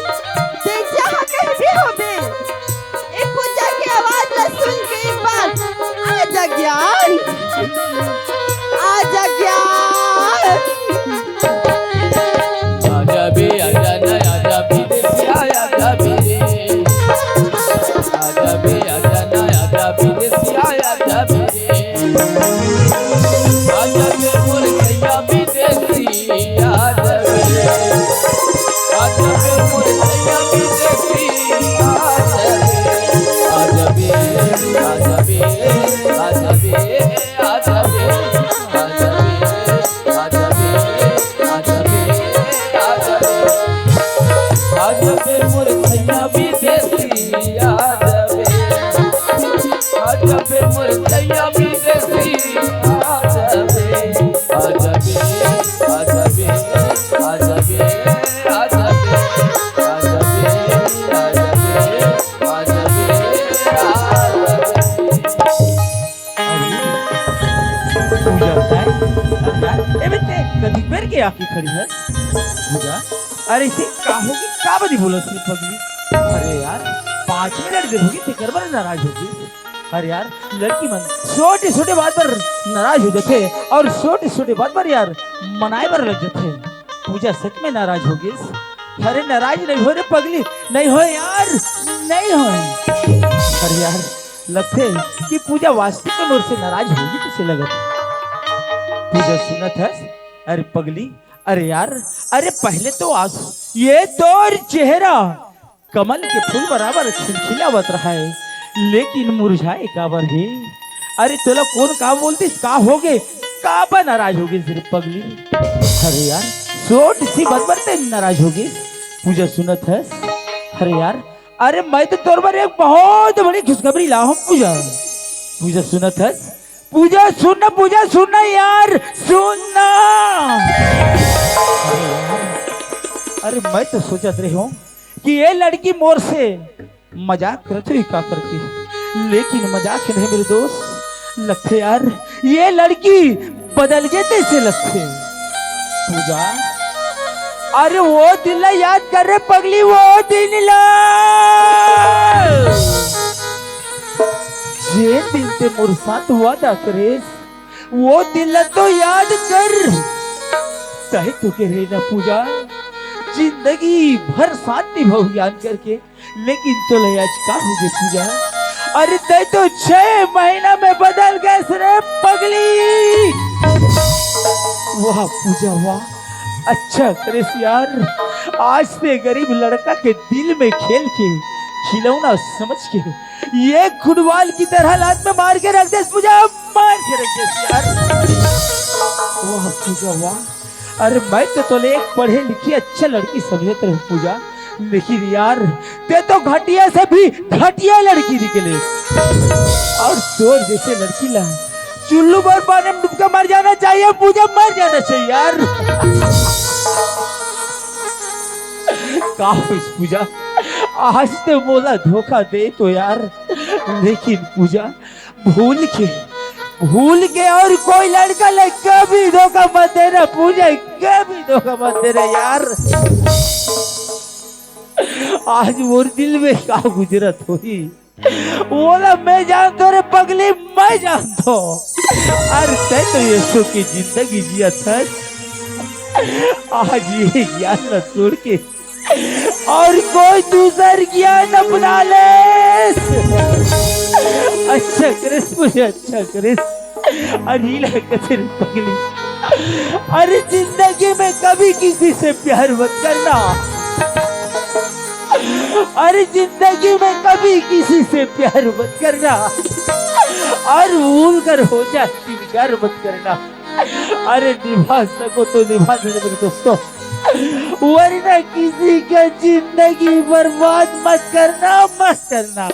तैं जहाँ कहीं भी होबे, ए पूजा के आवाज ला सुन के एक बार आजा ज्ञान, आजा ज्ञान। आजा बे, आजा ना, आजा विदेसिया, आजा बे। आजा बे, आजा ना, आजा विदेसिया, आजा बे। आजा बे मोर सैया विदेसी, आजा बे। आजा बे मोर सैया विदेसी, आजा बे। आजा बे, आजा बे, आजा बे, आजा बे। आजा बे, आजा बे, आजा बे, आजा बे। आजा बे मोर सैया विदेसी, आजा बे। आजा बे मोर सैया विदेसी, आजा बे। आजा बे, आजा बे, आजा बे, आजा बे। आजा बे, आजा बे, आजा बे, आजा बे। अरे, पूजा बताए। अरे यार, ए बेटे, कतिक बेर के आके खड़ी हस? पूजा, अरे इसे का होगे, का बनी बोलत हे पगली? अरे यार, पाँच मिनट देर होगे, तेकर बर नाराज होगे। अरे यार, लड़की मन छोटे-छोटे बात पर नाराज हो जाथे अउ छोटे-छोटे बात पर यार मनाए बर लग जाथे। पूजा सच में नाराज होगे। अरे नाराज नहीं होय रे पगली, नहीं होय यार, नहीं होय। अरे यार, लगथे कि पूजा वास्तव में मोर से नाराज होगे कइसे लगत। पूजा सुनत हस? अरे पगली, अरे यार, अरे पहले तो आस, ये तोर चेहरा कमल के फूल बराबर खिलखिलावत रहय, लेकिन मुरझाए काबर हे? अरे तोला कोन का बोल दिस, का होगे, काबर नाराज होगे रे पगली? अरे यार, छोट सी बात बर तैं नाराज होगे। पूजा सुनत हस? अरे यार, अरे मैं तो तोर बर एक बहुत बड़ी खुशखबरी लाहूं पूजा। पूजा सुनत हस? पूजा सुन ना, पूजा सुन ना यार, सुन ना। अरे मैं तो सोचत रहे हूँ कि ये लड़की मोर से मजाक करत होही का करके, लेकिन मजाक नहीं मेरे दोस्त, लगथे यार ये लड़की बदल गे तइसे लगथे। पूजा, अरे वो दिन ला याद कर रे पगली, वो दिन ला, जे दिन तैं मोर साथ वादा करेस, वो दिन ला तो याद कर। तय तो कहे ना पूजा, जिंदगी भर साथ निभाहूं जान करके, लेकिन तोला आज का हो गे पूजा? अरे तैं तो छह महीना में बदल गए रे पगली। वाह पूजा वाह, अच्छा करेस यार, आज ते गरीब लड़का के दिल में खेल के खिलौना समझ के ये फुटबॉल की तरह लात में मार के रख देस पूजा, मार के रख देस यार। वाह पूजा वाह, अरे मैं तो तोले एक पढ़े लिखी अच्छा लड़की समझत रहूं पूजा, लेकिन यार ते तो घटिया से भी घटिया लड़की निकले। और तोर जैसे लड़की ला चुल्लू भर पानी में डूब के मर जाना चाहिए पूजा, मर जाना चाहिए यार। का होइस पूजा, आज ते मोला धोखा दे तो यार, लेकिन पूजा भूल के, भूल के और कोई लड़का ले कभी धोखा मत देना पूजा, कभी धोखा मत देना यार। आज मोर दिल में का गुजरत होही, वोला मैं जानथों रे पगली, मैं जानथों। अरे तैं तो यीशु की जिंदगी जियत हस, आज ये ज्ञान न छोड़ के और कोई दूसर ज्ञान अपना लेस। अच्छा करेस पूजा, अच्छा करेस। अरे ला कथे रे पगली, अरे जिंदगी में कभी किसी से प्यार मत करना। अरे जिंदगी में कभी किसी से प्यार मत करना, और भूल कर हो जाए इनकार मत करना। अरे निभा सको तो निभा लेना मेरे दोस्तों, वरना किसी का जिंदगी बर्बाद मत करना, मत करना।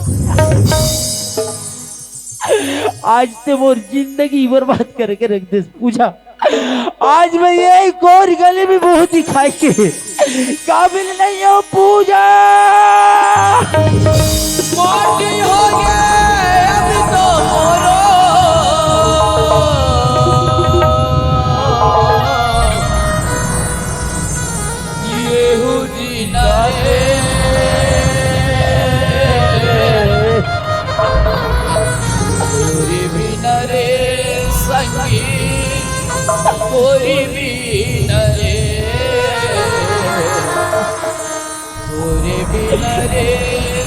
आज ते मोर जिंदगी बर्बाद करके रख देस पूजा। आज मैं ये कोर गली में मुंह दिखाई के काबिल नहीं हूँ पूजा। माटी हो गए अभी तो मोरो। ये जीना रे। तोरे बिना रे संगी, तोरे बिना रे, तोरे बिना रे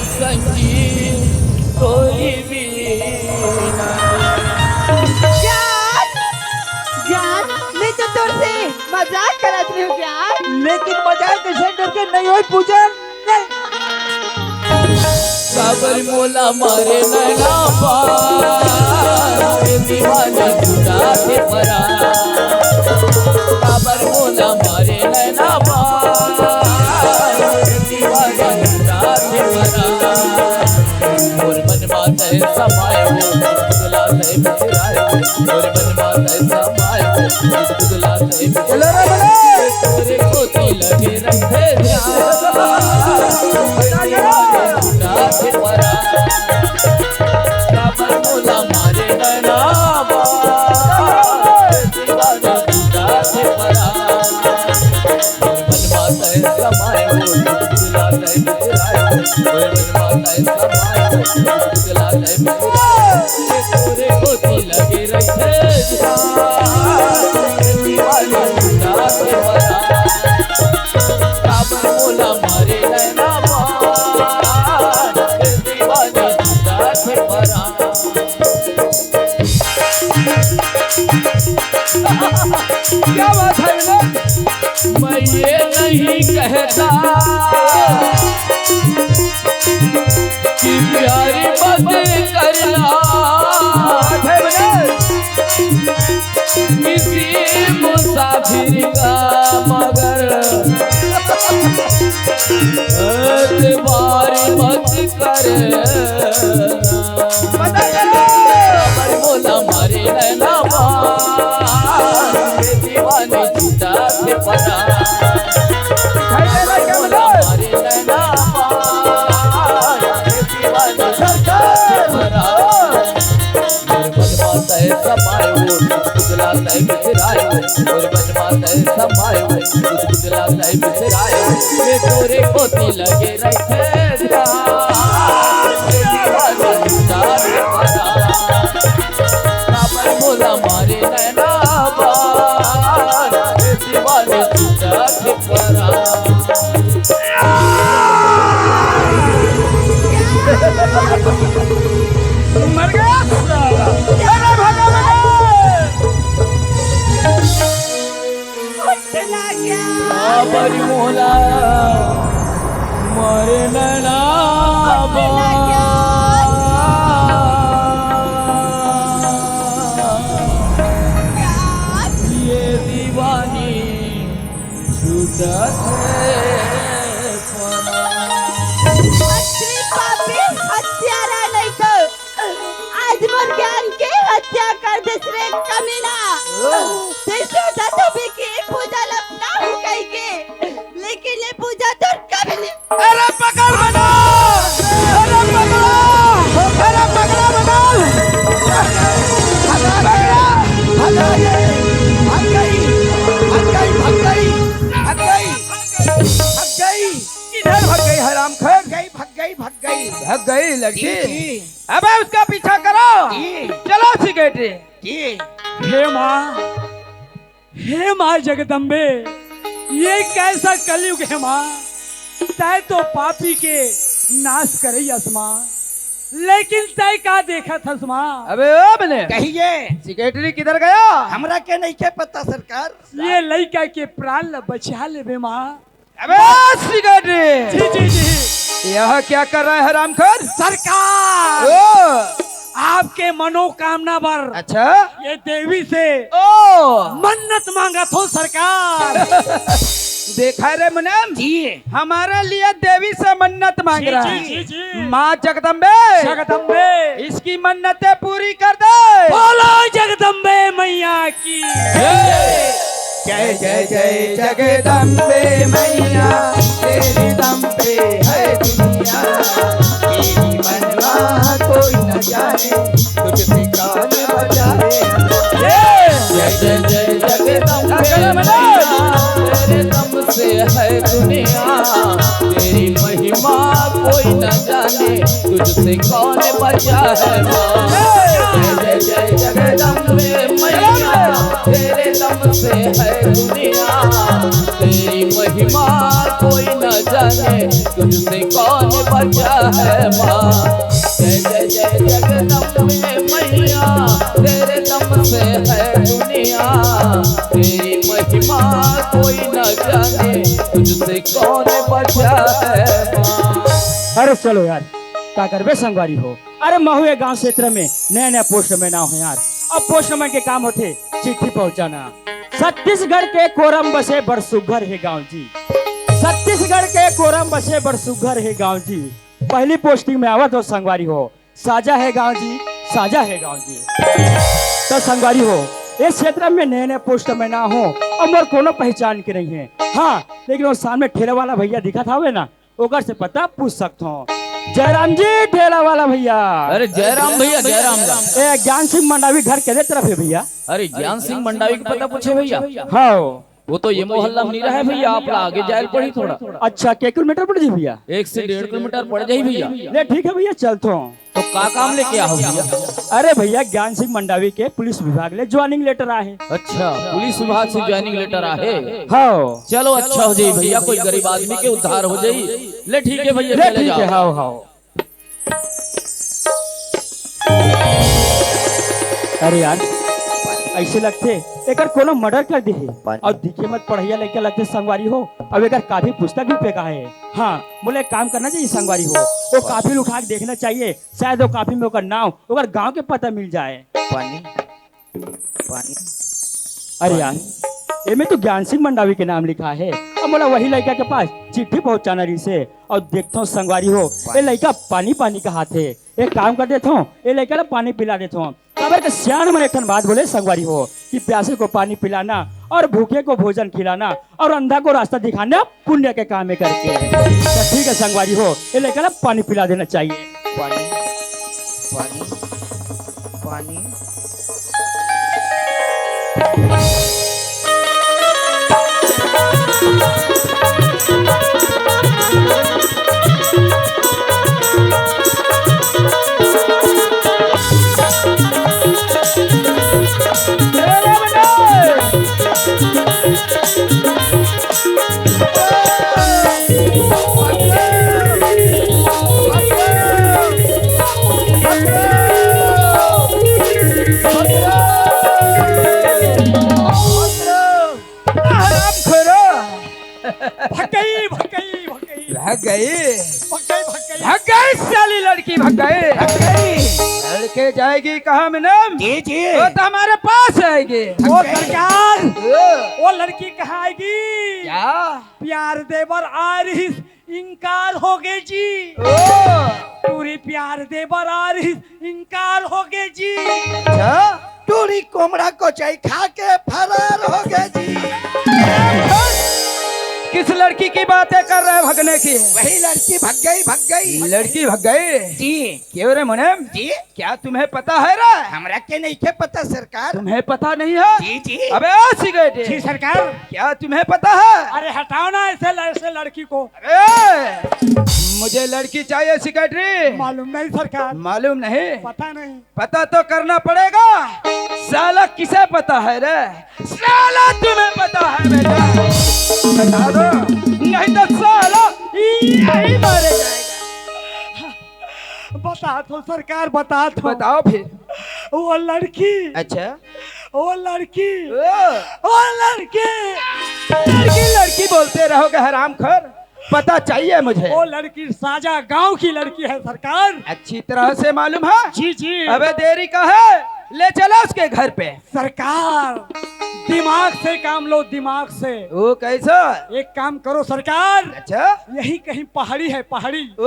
संगी, तोरे बिना। ज्ञान, ज्ञान, मैं तो तोर से मजाक करत रहे हूँ ज्ञान। लेकिन मजाक के सेंटर के नहीं होई पूजन। काबर मोला मारे नैना पार, दीवाना छुटा के परा। काबर मोला मारे नैना पार, दीवाना छुटा के परा। मोर मन माते समाए हो, दुला से बिसराए हो। मोर मन माते समाए हो, दुला से बोलो रे, बोलो। तोरे कोती लगे रखे ध्यान। दीवाना छुटा के परा। काबर मोला मारे नैना पार। दीवाना छुटा के परा। मोर मन माते समाए हो, दुला से बिसराए हो। मोर मन माते समाए हो, दुला से बिसराए हो। तोरे कोती लगे रखे ध्यान। दीवाना छुटा के परा। काबर मोला मारे नैना पार। दीवाना छुटा के परा। क्या बात है विनोद? मैं ये नहीं कहता कि प्यार मत करना। बात है विनोद। किसी मुसाफिर का मगर एतबार मत करना। पता करो। काबर मोला मारे नैना पार, दीवाना छुटा के परा। काबर मोला मारे नैना पार, दीवाना छुटा के परा। मोर मन माते समाए हो, दुला से बिसराए हो। मोर मन माते समाए हो, दुला से बिसराए हो। ये तोरे कोती लगे रखे ध्यान। दीवाना छुटा के परा। काबर मोला मारे नैना पार। दीवाना छुटा के परा। अरे मोला मरना ना बा। ये दीवानी छूटत हे पना। अरे पापी, हत्यारा नहीं तो आज मोर ज्ञान के हत्या कर देस रे कमीना। तैं सोचत होबे कि पूजा ल अपनाहूं कहिके, लेकिन ये पूजा तोर कभी नहीं। अरे पकड़ बना, अरे पकड़ा, अरे पकड़ा बना। पकड़ा, भगा ये, भग गई, भग गई, भग गई, भग गई, भग गई। किधर भग गई हरामखोर? भग गई, भग गई, भग गई। भग गई लड़की? जी, जी। अबे उसका पीछा करो। जी। चलो सिक्योरिटी। जी। हे माँ, हे माँ जगदम्बे, ये कैसा कलयुग हे माँ? तैं तो पापी के नाश करई अस माँ, लेकिन तैं का देखत हस माँ? अबे ओ बने। कहिए। सिक्योरिटी किधर गया? हमरा के नइखे पता सरकार। ये लइका के प्राण ल बचा लेबे माँ। अबे सिक्योरिटी! जी, जी, जी। यह क्या कर रहा है हरामखोर? सरकार! ओ! आपके मनोकामना बर अच्छा? ये देवी से ओ! मन्नत मांगत हों सरकार। देखा रे मुनेम? जी। हमारे लिए देवी से मन्नत मांग जी, रहा जी, है। जी, जी। माँ जगदम्बे! जगदम्बे! इसकी मन्नतें पूरी कर दे। बोलो जगदम्बे मैया की। जय जय जय जगदम्बे मैया, तेरे दम पे है दुनिया। तेरी महिमा कोई न जाने, तुझसे कौन बचाए। जय जय जय जगदम्बे मैया, तेरे दम से है दुनिया। तेरी महिमा कोई न जाने, तुझसे कौन बचा है माँ। जय जय जय जगदम्बे मैया, तेरे दम से है दुनिया। तेरी महिमा कोई न जाने, तुझसे कौन बचा है माँ। जय जय जय जगदम्बे मैया, तेरे दम से है दुनिया। तेरी महिमा कोई न जाने, तुझसे कौन बचा है माँ। अरे चलो यार, का करबे संगवारी हो। अरे महू ये गांव क्षेत्र में नया नया पोस्ट में नाव हों यार। अब पोस्टमैन के काम होथे चिट्ठी पहुंचाना। छत्तीसगढ़ के कोरम बसे बड़ सुघर हे गांव जी। छत्तीसगढ़ के कोरम बसे बड़ सुघर हे गांव जी। पहली पोस्टिंग में आवत हों संगवारी हो, साजा हे गांव जी, साजा हे गांव जी। त संगवारी हो, ये क्षेत्र में नए नए पोस्ट में नाव हों अउ मोर कोनो पहचान के नइ हे। हाँ, लेकिन वो सामने ठेला वाला भैया दिखत हावे ना, ओकर से पता पूछ सकत हों। जयराम जी, ठेला वाला भैया। अरे जयराम भैया, जयराम। ए, ज्ञान सिंह मंडावी घर के तरफ हे भैया। अरे ज्ञान सिंह मंडावी के पता पूछे भैया? हाँ। वो तो ये मोहल्ला में नहीं रहे भैया, आप ला आगे जाए पड़ी थोड़ा। अच्छा, के किलोमीटर पड़ जाही भैया? एक से डेढ़ किलोमीटर पड़ जाही भैया। ले ठीक हे भैया, चलत हों। तो का काम लेके आए हो भैया? अरे भैया, ज्ञान सिंह मंडावी के पुलिस विभाग ले ज्वाइनिंग लेटर आहे। अच्छा, पुलिस विभाग से ज्वाइनिंग लेटर आहे। हाँ। चलो अच्छा हो जाही भैया, कोई गरीब आदमी के उद्धार हो जाही। ले ठीक हे भैया, ले चले ठीक जाओ। हे, हाँ, हाँ। अरे यार, अइसे लगथे एकर कोनो मर्डर कर दे हे। अउ दिखे म त पढ़इया लइका लगथे संगवारी हो, अउ एकर कापी पुस्तक भी फेंका हे। हाँ, मोला एक काम करना चाहिए संगवारी हो, वो कापी ल उठा के देखना चाहिए, शायद वो कापी में ओकर नाव, ओकर गांव के पता मिल जाए। पानी, पानी। अरे यार, एमे तो ज्ञान सिंह मंडावी के नाम लिखा हे। अब मोला वही लइका के पास चिट्ठी पहुंचाना रहिसे। अउ देखत हों संगवारी हो, ए लइका पानी पानी कहाथे। एक काम कर देत हों, ए लइका ला पानी पिला देत हों। काबर के सियान मन एक ठन बात बोले संगवारी हो कि प्यासे को पानी पिलाना और भूखे को भोजन खिलाना और अंधा को रास्ता दिखाना पुण्य के काम हे करके। त ठीक हे संगवारी हो, ए लइका ला पानी पिला देना चाहिए। पानी, पानी, पानी। गई। भग गई, भग गई। भग गई साली लड़की, भग गई। भग गई। लड़के जाएगी कहाँ मुनीम? जी, जी। वो तो हमारे पास आएगी। वो सरकार, ओ। वो लड़की कहाँ आएगी? क्या? प्यार दे बर आ रही, इनकार हो गए जी। ओ। टूरी प्यार दे बर आ रही, इनकार हो गए जी। अच्छा? टूरी कोमड़ा कोचई खा के फरार हो गए जी। किस लड़की की बातें कर रहे हैं भगने की? वही लड़की भग गई, भग गई। लड़की भग गई? जी। क्यों रे मुनीम? जी। क्या तुम्हें पता है रे? हमरा के नहीं के पता सरकार। तुम्हें पता नहीं है? जी, जी। अबे ओ सेक्रेटरी। जी सरकार। क्या तुम्हें पता है? अरे हटाओ ना ऐसे, ऐसे लड़की को। अरे मुझे लड़की चाहिए सेक्रेटरी। मालूम नहीं सरकार। मालूम नहीं? पता नहीं। पता तो करना पड़ेगा। साला किसे पता है रे? साला तुम्हें पता है बेटा? बता दो, नहीं तो साला यही मारे जाएगा। बता दो सरकार, बता दो। बताओ फिर। वो लड़की। अच्छा। वो लड़की। ओ। वो लड़की। लड़की, लड़की बोलते रहोगे हरामखोर। पता चाहिए मुझे। वो लड़की साजा गांव की लड़की है सरकार। अच्छी तरह से मालूम है? जी, जी। अबे देरी का है, ले चलो उसके घर पे। सरकार, दिमाग से काम लो, दिमाग से। वो कैसा? एक काम करो सरकार। अच्छा? यही कहीं पहाड़ी है, पहाड़ी। ओ।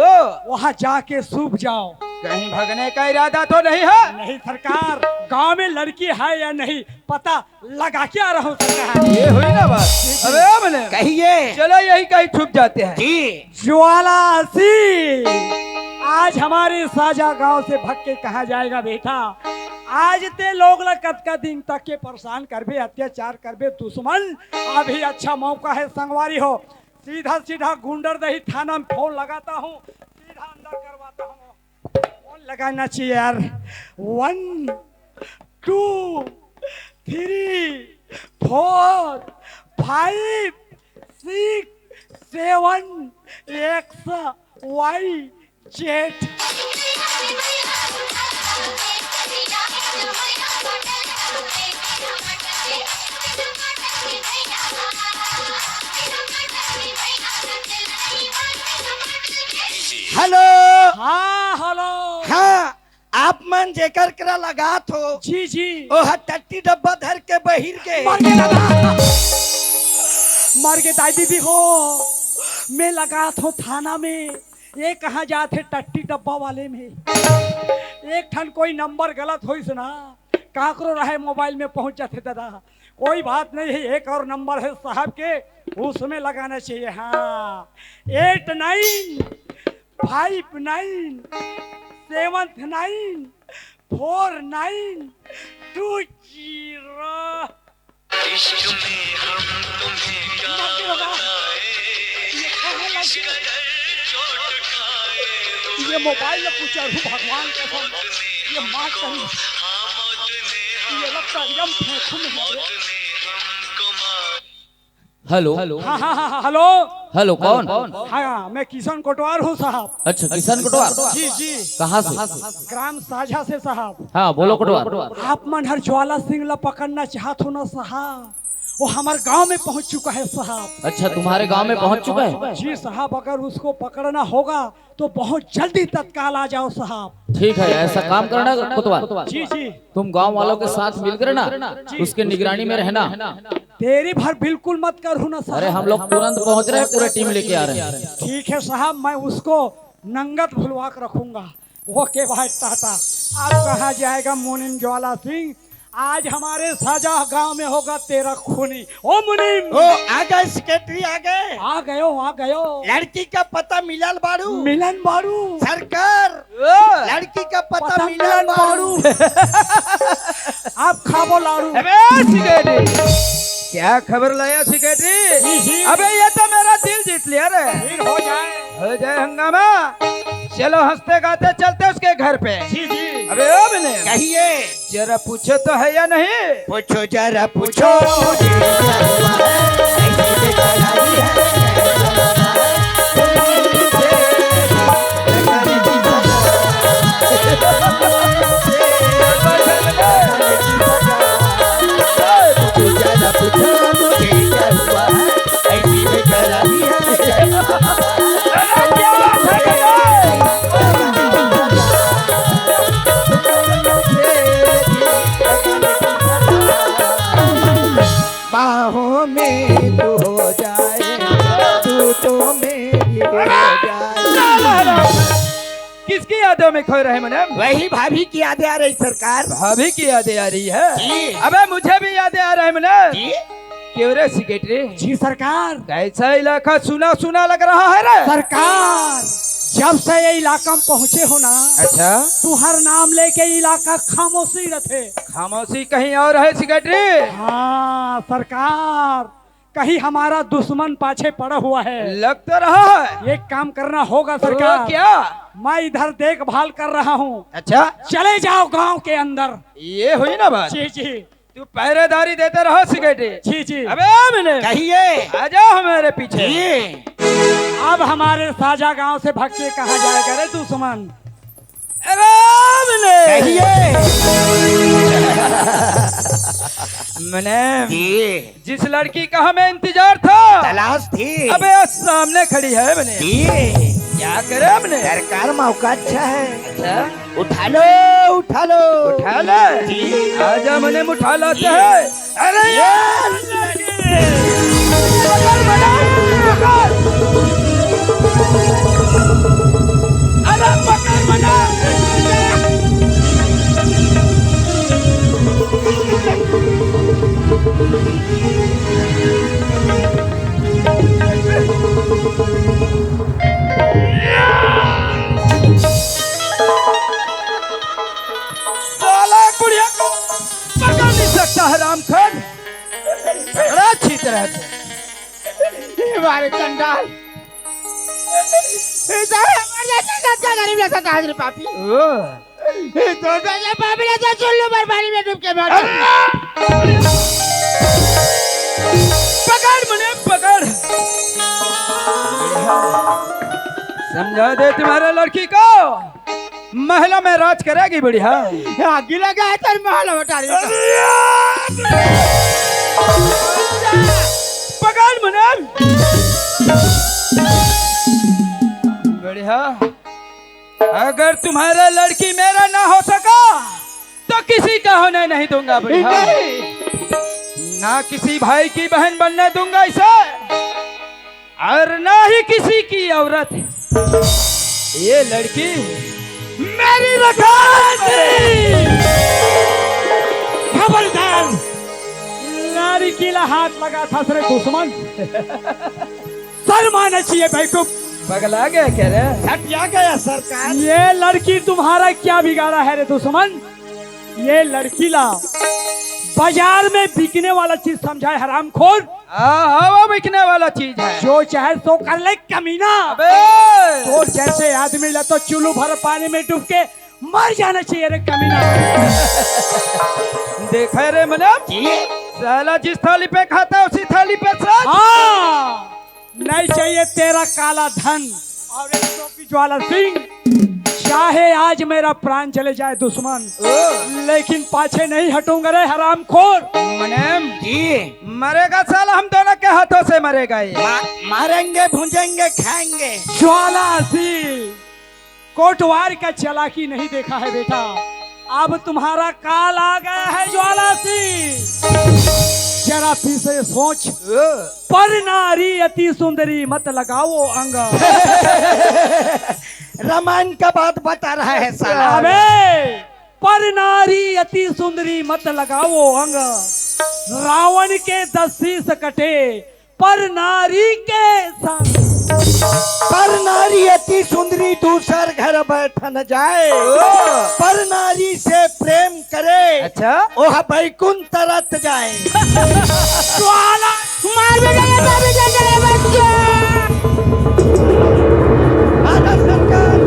वहाँ जाके सूख जाओ। कहीं भगने का इरादा तो नहीं है? नहीं सरकार, गांव में लड़की है या नहीं, पता लगा के आ रहा हूँ सरकार। ये हुई ना बात। अबे ओ मुनीम, कहिए। चलो यही कहीं छुप जाते हैं। जी। ज्वाला सिंह, आज हमारे साजा गांव से भग के कहाँ जाएगा बेटा? आज ते लोग ला कतका दिन तक के परेशान करबे, अत्याचार करबे दुश्मन। अभी अच्छा मौका है संगवारी हो, सीधा सीधा गुंडरदेही थाना में फोन लगाता हूँ, सीधा अंदर करवाता हूँ। फोन लगाना चाहिए यार। One, two, three, four, five, six, seven, X, Y, Z। Hello. हाँ, हेलो। हाँ, आप मन जेकर करा लगात हो, जी, जी। ओह टट्टी डब्बा धर के बहिर गे। मर गे दादा, मर गे दाई दीदी हो। मैं लगात हो थाना में, ये कहाँ जात हे टट्टी डब्बा वाले में। एक ठन कोई नंबर गलत होइस ना, काकरो रहे मोबाइल में पहुंच जाथे दादा। कोई बात नहीं है, एक और नंबर है साहब के, उसमें लगाना चाहिए। हाँ, eight nine five nine seven nine four nine two zero। इश्क में हम तुम्हें क्या बताएं, ये मोबाइल में कुछ अरहू भगवान कसम, ये मार करी, ये लगता एकदम फेंकू में है। हेलो। हाँ, हाँ, हाँ, हाँ, हेलो। हेलो, कौन? हाँ, मैं किशन कोटवार हूँ साहब। अच्छा, किशन कोटवार। जी, जी। कहाँ से? ग्राम साझा से साहब। हाँ, बोलो कोटवार। आप मन हर ज्वाला सिंह ला पकड़ना चाहत हो ना साहब, वो हमारे गांव में पहुंच चुका है साहब। अच्छा, तुम्हारे गांव में पहुंच चुका है? जी साहब, अगर उसको पकड़ना होगा तो बहुत जल्दी तत्काल आ जाओ साहब। ठीक है, ऐसा काम करना कोतवाल। जी, जी। तुम गांव वालों के साथ मिलकर ना जी। उसके निगरानी में रहना। तेरी भर बिल्कुल मत करो ना साहब। अरे, हम लोग तुरंत पहुंच रहे हैं, पूरा टीम लेके आ रहे हैं। ठीक है साहब, मैं उसको नंगत भुलवा के रखूंगा। ओके भाई टाटा। अब कहाँ जाएगा मुनीम ज्वाला सिंह? आज हमारे साजा गांव में होगा तेरा खूनी। ओ मुनीम। ओ, आ गए सेक्रेटरी, आ गए। आ गयो, आ गयो। लड़की का पता मिलल बाड़ू? मिलन बाड़ू। सरकार, ओ। लड़की का पता पता मिलल मिलन बाड़ू। बाड़ू। आप खाबो लाड़ू। अबे सेक्रेटरी, क्या खबर लाया सेक्रेटरी? जी, जी। अबे ये तो मेरा दिल जीत लिया रे। फिर हो जाए। हो जाए हंगामा। चलो हंसते गाते चलते उसके घर पे। जी, जी। अबे ओ मुनीम। कहिए। जरा पूछो तो है या नहीं? पूछो जरा पूछो। किसकी यादों में खो रहे मुनीम? वही भाभी की यादें आ रही सरकार। भाभी की यादें आ रही है? जी। अबे मुझे भी यादें आ रहे मुनीम। जी। क्यों रे सेक्रेटरी? जी सरकार। कैसा इलाका सुना सुना लग रहा है रे? सरकार, जब से ये इलाका में पहुंचे हो ना, अच्छा। तुहर नाम लेके इलाका खामोशी रथे। खामोशी कहीं और है सेक्रेटरी। हाँ सरकार, कहीं हमारा दुश्मन पाछे पड़ा हुआ है। लग तो रहा है। एक काम करना होगा सरकार। क्या? मैं इधर देखभाल कर रहा हूँ। अच्छा। चले जाओ गांव के अंदर। ये हुई ना बात। जी जी। तू पहरेदारी देते रहो सेक्रेटरी। जी जी। अबे मुनीम, कहिए। आ जाओ हमारे पीछे। जी। अब हमारे साजा गांव से भग के कहाँ जाएगा रे दुश्मन? अरे मुनीम, कहिए। मुनीम, जी। जिस लड़की का हमें इंतजार था, तलाश थी। अबे सामने खड़ी है मुनीम। जी। क्या करे मुनीम? सरकार मौका अच्छा है। अच्छा। उठा लो, उठा लो। उठा ले। जी। आजा मुनीम, उठा लाते हैं। अरे यार, पकड़ बना, पकड़। अरे पकड़ बना। साला बुढ़िया को पकड़ नहीं सकता हरामखोर। बड़ा अच्छी तरह से। ये मारे चंडाल। ये सारे हमारे जैसे सच्चा गरीब जैसा ताज रे पापी। ओ। ये तो सच्चा पापी जैसा चुल्लू पर पानी में डूब के मर। पकड़ मुनीम, पकड़। समझा दे तुम्हारे लड़की को। महलों में राज करेगी बुढ़िया। आगी लगा है तेरे महल में डाल। पकड़ मुनीम। बुढ़िया, अगर तुम्हारा लड़की मेरा ना हो सका तो किसी का होने नहीं दूंगा बुढ़िया। नहीं। ना किसी भाई की बहन बनने दूंगा इसे। और ना ही किसी की औरत। ये लड़की मेरी रखवाली। खबरदार, लड़की ला हाथ लगा था रे दुश्मन। शर्माना चाहिए बेवकूफ। पगला गया क्या रे? हटिया गया सरकार। ये लड़की तुम्हारा क्या बिगाड़ा है रे दुश्मन? ये लड़की ला बाजार में बिकने वाला चीज समझा है हरामखोर। हाँ, हाँ, वो बिकने वाला चीज है। जो चाहे सो कर ले कमीना। अबे! तो जैसे आदमी ला तो चुल्लू भर पानी में डूब के मर जाना चाहिए रे कमीना। देखा रे मुनीम? जी। साला जिस थाली पे खाता है उसी थाली पे साग। हाँ। नहीं चाहिए तेरा काला धन और एक टोपी ज्वाला सिंह। चाहे आज मेरा प्राण चले जाए दुश्मन, ओ। लेकिन पाछे नहीं हटूंगा रे हरामखोर। मुनीम, जी। मरेगा साला, हम दोनों के हाथों से मरेगा ये। मा-, मारेंगे, भूंजेंगे, खाएंगे। ज्वाला सिंह, कोटवार का चालाकी नहीं देखा है बेटा, अब तुम्हारा काल आ गया है ज्वाला सिंह। जरा फिर से सोच, ओ। पर नारी अति सुंदरी मत लगाओ अंग। रामायण का बात बता रहा है साला। अबे, पर नारी अति सुंदरी मत लगाओ अंग, रावण के दस शीश कटे, पर नारी के संग। पर नारी अति सुंदरी दूसर घर बैठ न जाए, ओ। पर नारी से प्रेम करे, अच्छा। ओह बैकुंठ तरत जाए। ज्वाला मार बेटा, ये बाबू जान चले बच्चा। भारत सरकार।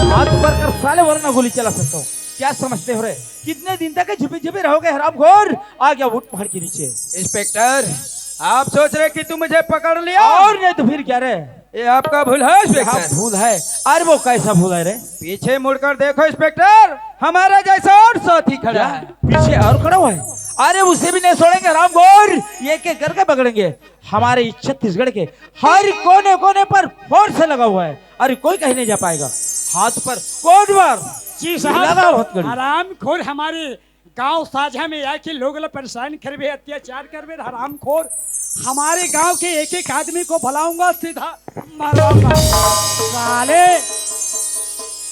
हाथ ऊपर कर साले, वरना गोली चला सकता हूँ। क्या समझते हो रे? कितने दिन तक छिपे छिपे रहोगे हरामखोर? आ गया वुड पहाड़ के नीचे। इंस्पेक्टर, आप सोच रहे कि तुम मुझे पकड़ लिया? और नहीं तो फिर क्या रे? ये आपका भूल है, क्या इंस्पेक्टर। भूल है? अरे वो कैसा भूल है रे? पीछे मुड़कर देखो इंस्पेक्टर, हमारा जैसा और साथी खड़ा क्या? है। पीछे और खड़ा हुआ है? अरे उसे भी नहीं छोड़ेंगे हरामखोर, एक एक करके पकड़ेंगे। हमारे इस छत्तीसगढ़ के हर कोने कोने पर फोर्स लगा हुआ है। अरे कोई कहीं नहीं जा पाएगा। हाथ पर कोटवार जी साहब, लगा हथकड़ी। हरामखोर हमारे गांव साझा में आके लोग ला परेशान करबे, अत्याचार करबे, हरामखोर। हमारे गांव के एक एक आदमी को बुलाऊंगा, सीधा मराऊंगा। साले,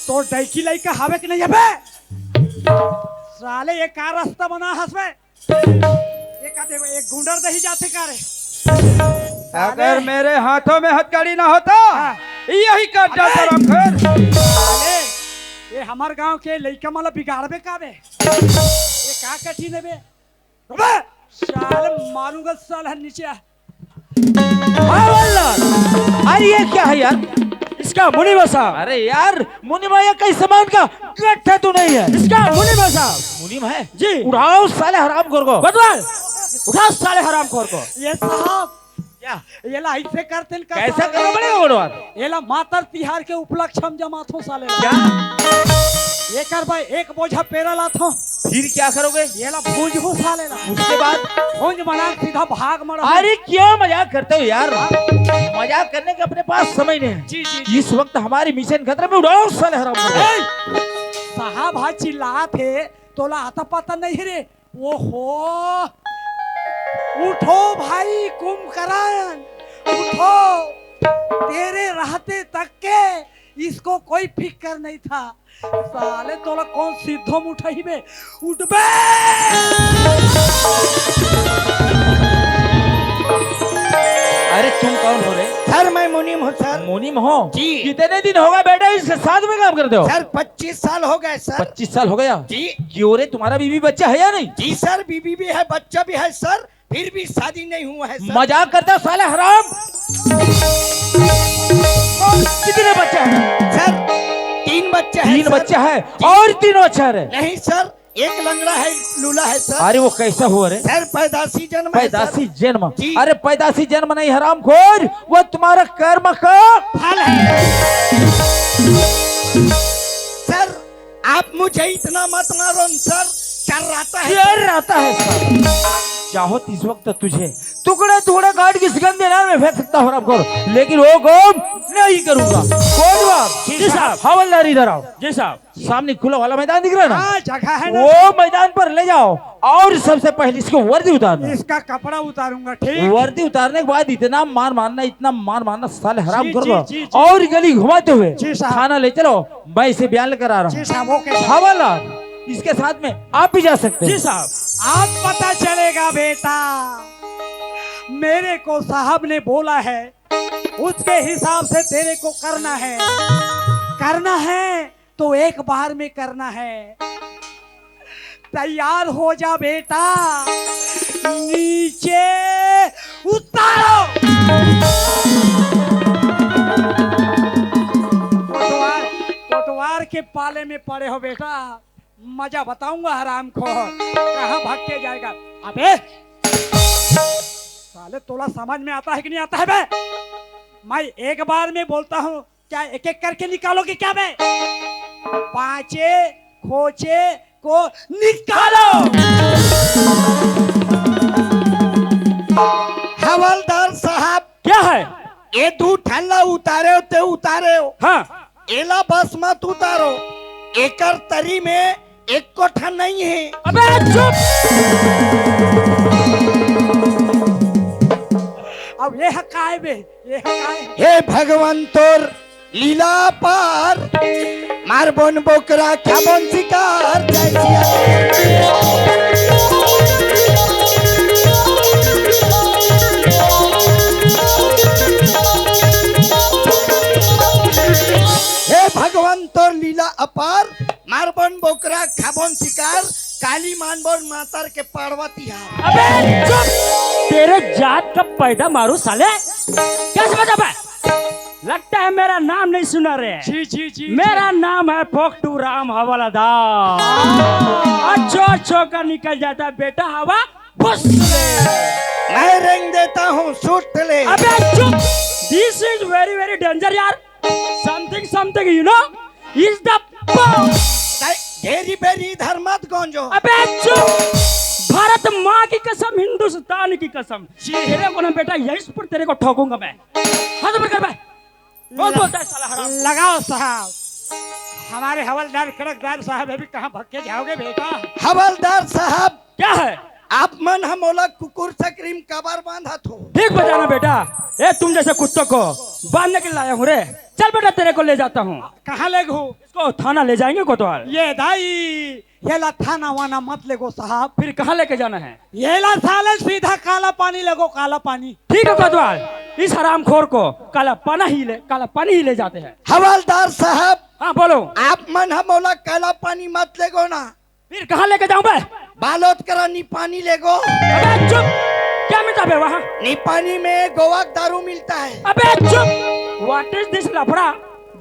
तो डैकी लइका हवे कि नहीं हवे? साले, ये का रास्ता बना हस बे? ये का देवे, एक गुंडर दही जाते का रे? अगर साले। मेरे हाथों में हथकड़ी ना होता, हाँ। यही काट डालता अबे। रामखोर। साले, ये हमार गांव के लइका मला बिगाड़बे का बे? ये का कठिन है बे? अबे, साले मारूंगा साला नीचे। हाँ, वल्ला। अरे, ये क्या है यार? इसका मुनि बसा। अरे यार, मुनि माया का इस सामान का गट्ठा तो नहीं है। इसका मुनि बसा। मुनि है? जी। उठाओ साले हरामखोर को। कोतवाल, उठाओ साले हरामखोर को। ये साहब, क्या? ये ला ऐसे करते न का कैसे साहब? करो बड़े कोतवाल? ये ला मातर तिहार के उपलक्ष्य हम जमाथो साले ला। क्या? एकर भाई एक बोझा पेरा लाथो। फिर क्या करोगे? ये ला भूंजबो साले ला। उसके बाद? भूंज बना के सीधा भाग मड़ा। अरे क्या मजाक करते हो यार? मजाक करने का अपने पास समय नहीं है। जी, जी, जी। इस वक्त हमारी मिशन खतरे में, उड़ाओ साले हराम। ए, साहब हा चिल्लात हे, तोला आता पता नहीं रे। ओहो, उठो भाई कुंभकर्ण, उठो। तेरे रहते तक के इसको कोई फिक्र नहीं था। साले तोला कौन सिद्धो में उठाही बे? उठ बे! अरे तुम कौन हो रे? सर, मैं मुनीम हूँ सर। मुनीम हो? जी। कितने दिन हो गए बेटा इसके साथ में काम करते हो? सर, पच्चीस साल हो गए सर। पच्चीस साल हो गया? जी। क्यों रे, तुम्हारा बीवी बच्चा है या नहीं? जी सर, बीवी भी है, बच्चा भी है सर, फिर भी शादी नहीं हुआ है सर। मजाक करता है साले हराम। कितने बच्चे हैं? सर, तीन बच्चे हैं तीन सर। बच्चे हैं जी। और तीन बच्चे हैं रे। नहीं सर, एक लंगड़ा है, लूला है सर। अरे वो कैसा हुआ रे? सर, पैदाशी जन्म है सर। पैदाशी जन्म? जी। अरे पैदाशी जन्म नहीं हरामखोर, वो तुम्हारा कर्म का फल है। सर, आप मुझे इतना मत मारो न सर, चर्राता है सर। चर्राता है सर। चाहो तो इस वक्त तुझे टुकड़े टुकड़े काट के इस गंदे नाल में फेंक सकता हूँ हरामखोर, लेकिन वो काम नहीं करूंगा। कोतवाल, जी साहब। हवलदार इधर आओ। जी साहब। सामने खुला वाला मैदान दिख रहा है ना? हाँ, जगह है ना। वो मैदान पर ले जाओ और सबसे पहले इसको वर्दी उतारना। इसका कपड़ा उतारूंगा, ठीक? वर्दी उतारने के बाद इतना मार मारना, इतना मार मारना साले हराम जी, कर जी, दो। जी, जी। और गली घुमाते हुए जी साहब। थाना ले चलो, मैं इसे बयान लेकर आ रहा हूँ। जी साहब, ओके साहब। हवलदार, इसके साथ में आप भी जा सकते हैं। जी साहब। आप पता चलेगा बेटा, मेरे को साहब ने बोला है, उसके हिसाब से तेरे को करना है, करना है तो एक बार में करना है। तैयार हो जा बेटा, नीचे उतारो। कोटवार, कोटवार के पाले में पड़े हो बेटा, मजा बताऊंगा हरामखोर, कहाँ भाग के जाएगा। अबे साले, तोला समझ में आता है कि नहीं आता है बे? मैं एक बार में बोलता हूँ, क्या एक एक करके निकालोगे क्या बे? पांचे खोचे को निकालो। हवलदार साहब, क्या है? ये दू ठन ला उतारे हो ते उतारे हो। हाँ। एला बस मत उतारो, एकर तरी में एको ठन नहीं है। अबे चुप। अब ये है काय बे? ये है काय? हे भगवान तोर लीला पार, मारबोन बोकरा खाबोन शिकार, जय सिया। हे भगवान तोर लीला अपार, मारबोन बोकरा खाबोन शिकार, काली मानबोन मातर के पाड़वा तिहार। अबे चुप! तेरे जात का पैदा मारू साले, क्या समझा बे? लगता है मेरा नाम नहीं सुना रे। जी, जी, जी, मेरा जी। नाम है पोकटू राम हवलदार। अच्छो अच्छो का निकल जाता है बेटा हवा, फुस ले। मैं रेंग देता हूँ, सूट ले। अबे चुप! This is very very danger यार। Something something you know is the bomb। नहीं, ढेरी बेरी इधर मत गूंजो। अबे चुप! भारत माँ की कसम, हिंदुस्तान की कसम, तेरे को ना बेटा यहीं पर तेरे को ठोकूंगा मैं। हाथ ऊपर कर बे। बहुत बोलता है साला हराम। लगाओ साहब। हमारे हवलदार कड़कदार साहब अभी कहाँ भग के जाओगे बेटा? हवलदार साहब, क्या है? आप मन ह मोला कुकुर सकरी म काबर बांधत हो? ठीक बताना बेटा, ये तुम जैसे कुत्तों को बांधने के लिए लाया हूँ रे। चल बेटा, तेरे को ले जाता हूँ। कहाँ लेगो? इसको थाना ले जाएंगे कोतवाल। ये दाई, ये ला थाना वाना मत लेगो साहब। फिर कहाँ लेके जाना है? ये ला साले सीधा काला पानी लेगो, काला पानी। ठीक है कोतवाल, इस हरामखोर को काला पाना ही ले, काला पानी ही ले जाते हैं। हवलदार साहब, हाँ, बोलो। आप मन ह मोला काला पानी मत लेगो ना। फिर कहाँ लेके जाऊं बे? बालोद करा निपानी लेगो। अबे चुप! क्या मिलता बे वहाँ? निपानी में गोवा का दारू मिलता है। अबे चुप! What is this लफड़ा?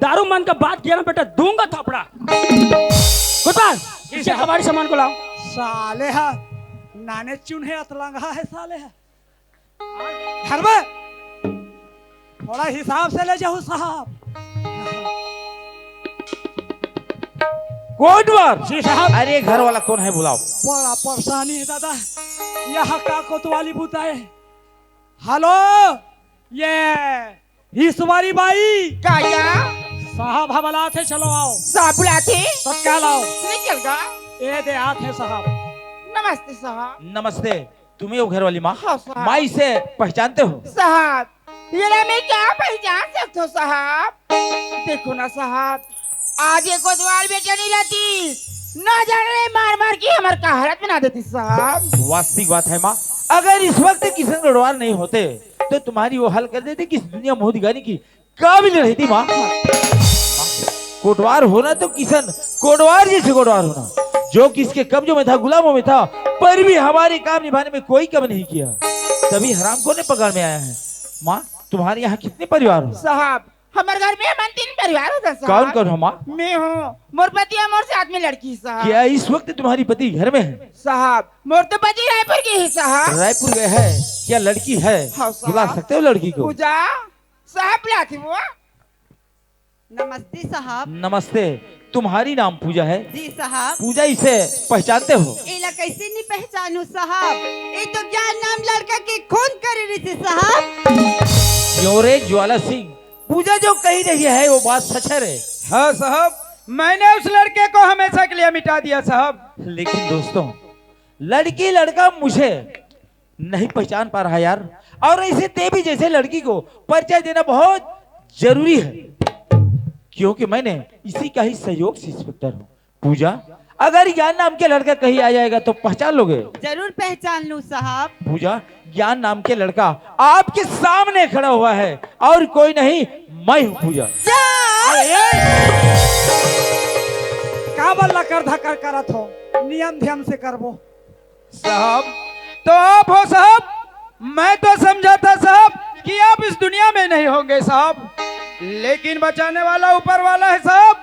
दारू मन का बात किया ना बेटा, दूंगा थपड़ा। कुतवाल, इसके कबाड़ी सामान को लाओ। साले हा, नाने चुन्हे अतलंगा है साले हा। घर में थोड़ा हिसाब से ले जाओ साहब। कोटवार। जी साहब। अरे, घर वाला कौन है, बुलाओ। बड़ा परेशानी है दादा, यहाँ का कोतवाली बुता है। हेलो, ये ईश्वरी बाई। का या? साहब ह बलात हे, चलो आओ। साहब बुलात हे? तत्काल आओ। निकल गा। ए दे आत हे साहब। नमस्ते साहब। नमस्ते। तुम ही हो घर वाली माँ? हाँ साहब। माँ इसे पहचानते हो? साहब, ये ला मैं क्या पहचान सकता हूँ साहब? देखो ना साहब, आज ये कोतवाल बेटा नहीं रहती, ना जाने मार मार के हमार का हालत बना देती साहब। वास्तविक बात है माँ, अगर इस वक्त किशन कोटवार नहीं होते तो तुम्हारी वो हाल कर देते कि इस दुनिया मोहदिगानी की काबिल नहीं थी माँ। कोटवार होना तो किशन कोटवार जैसे कोटवार होना, जो किसके कब्जों में था, गुलामों में था, पर भी हमारे काम निभाने में कोई कम नहीं किया, तभी हरामखोर ने पकड़ में आया है। माँ, तुम्हारे यहाँ कितने परिवार हो? साहब, हमारे घर में हम तीन परिवार होता साहब। कौन कौन हो माँ? मैं हूँ, मोर पति है, मोर साथ में लड़की साहब। क्या इस वक्त तुम्हारी पति घर में है? साहब, मोर तो पति रायपुर के है साहब। रायपुर गए है? क्या लड़की है? हाँ साहब। बुला सकते हो लड़की को? पूजा, साहब बुलाती हूँ। नमस्ते साहब। नमस्ते। तुम्हारी नाम पूजा है? जी साहब। पूजा, इसे पहचानते हो? एला कैसे नहीं पहचानू साहब? ये तो ज्ञान नाम लड़का के खून करे रही थी साहब। क्यों रे ज्वाला सिंह, पूजा जो कही रही है वो बात सच है रे? हाँ साहब, मैंने उस लड़के को हमेशा के लिए मिटा दिया साहब। लेकिन दोस्तों, लड़की लड़का मुझे नहीं पहचान पा रहा यार, और ऐसे देवी जैसे लड़की को परिचय देना बहुत जरूरी है, क्योंकि मैंने इसी का ही सहयोग से इंस्पेक्टर हूँ। पूजा, अगर ज्ञान नाम के लड़का कहीं आ जाएगा तो पहचान लोगे? जरूर पहचान लूं साहब। पूजा, ज्ञान नाम के लड़का आपके सामने खड़ा हुआ है और कोई नहीं, मैं हूँ पूजा। क्या? अरे, का बल्ला कर धकर करत हो? नियम ध्यान से करबो। साहब, तो आप हो साहब? मैं तो समझा था साहब कि आप इस दुनिया में नहीं होंगे साहब, लेकिन बचाने वाला ऊपर वाला है साहब।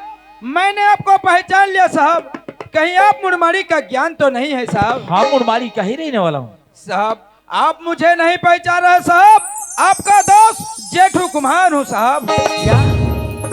मैंने आपको पहचान लिया साहब। कहीं आप मुड़माड़ी का ज्ञान तो नहीं है साहब? हाँ, मुड़माड़ी का ही रहने वाला हूँ। साहब, आप मुझे नहीं पहचान रहे साहब, आपका दोस्त जेठू कुमार हूँ साहब। क्या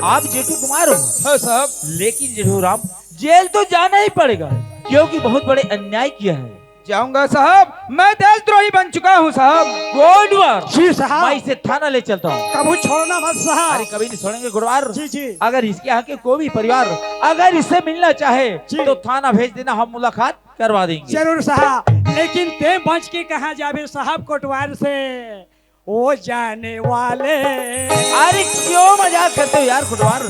आप जेठू कुमार हो? हाँ साहब। लेकिन जेठू राम, जेल तो जाना ही पड़ेगा, क्योंकि बहुत बड़े अन्याय किया है। जाऊंगा साहब, मैं देशद्रोही बन चुका हूँ साहब। कोटवार। जी साहब। मैं इसे थाना ले चलता हूँ। कभी छोड़ना मत साहब। अरे, कभी नहीं छोड़ेंगे कोटवार। जी, जी। अगर इसके यहाँ के कोई भी परिवार अगर इससे मिलना चाहे जी। तो थाना भेज देना, हम मुलाकात करवा देंगे। जरूर साहब, लेकिन ते बच के कहाँ जाबे साहब कोटवार से, ओ जाने वाले। अरे क्यों मजाक करते हो यार कोटवार?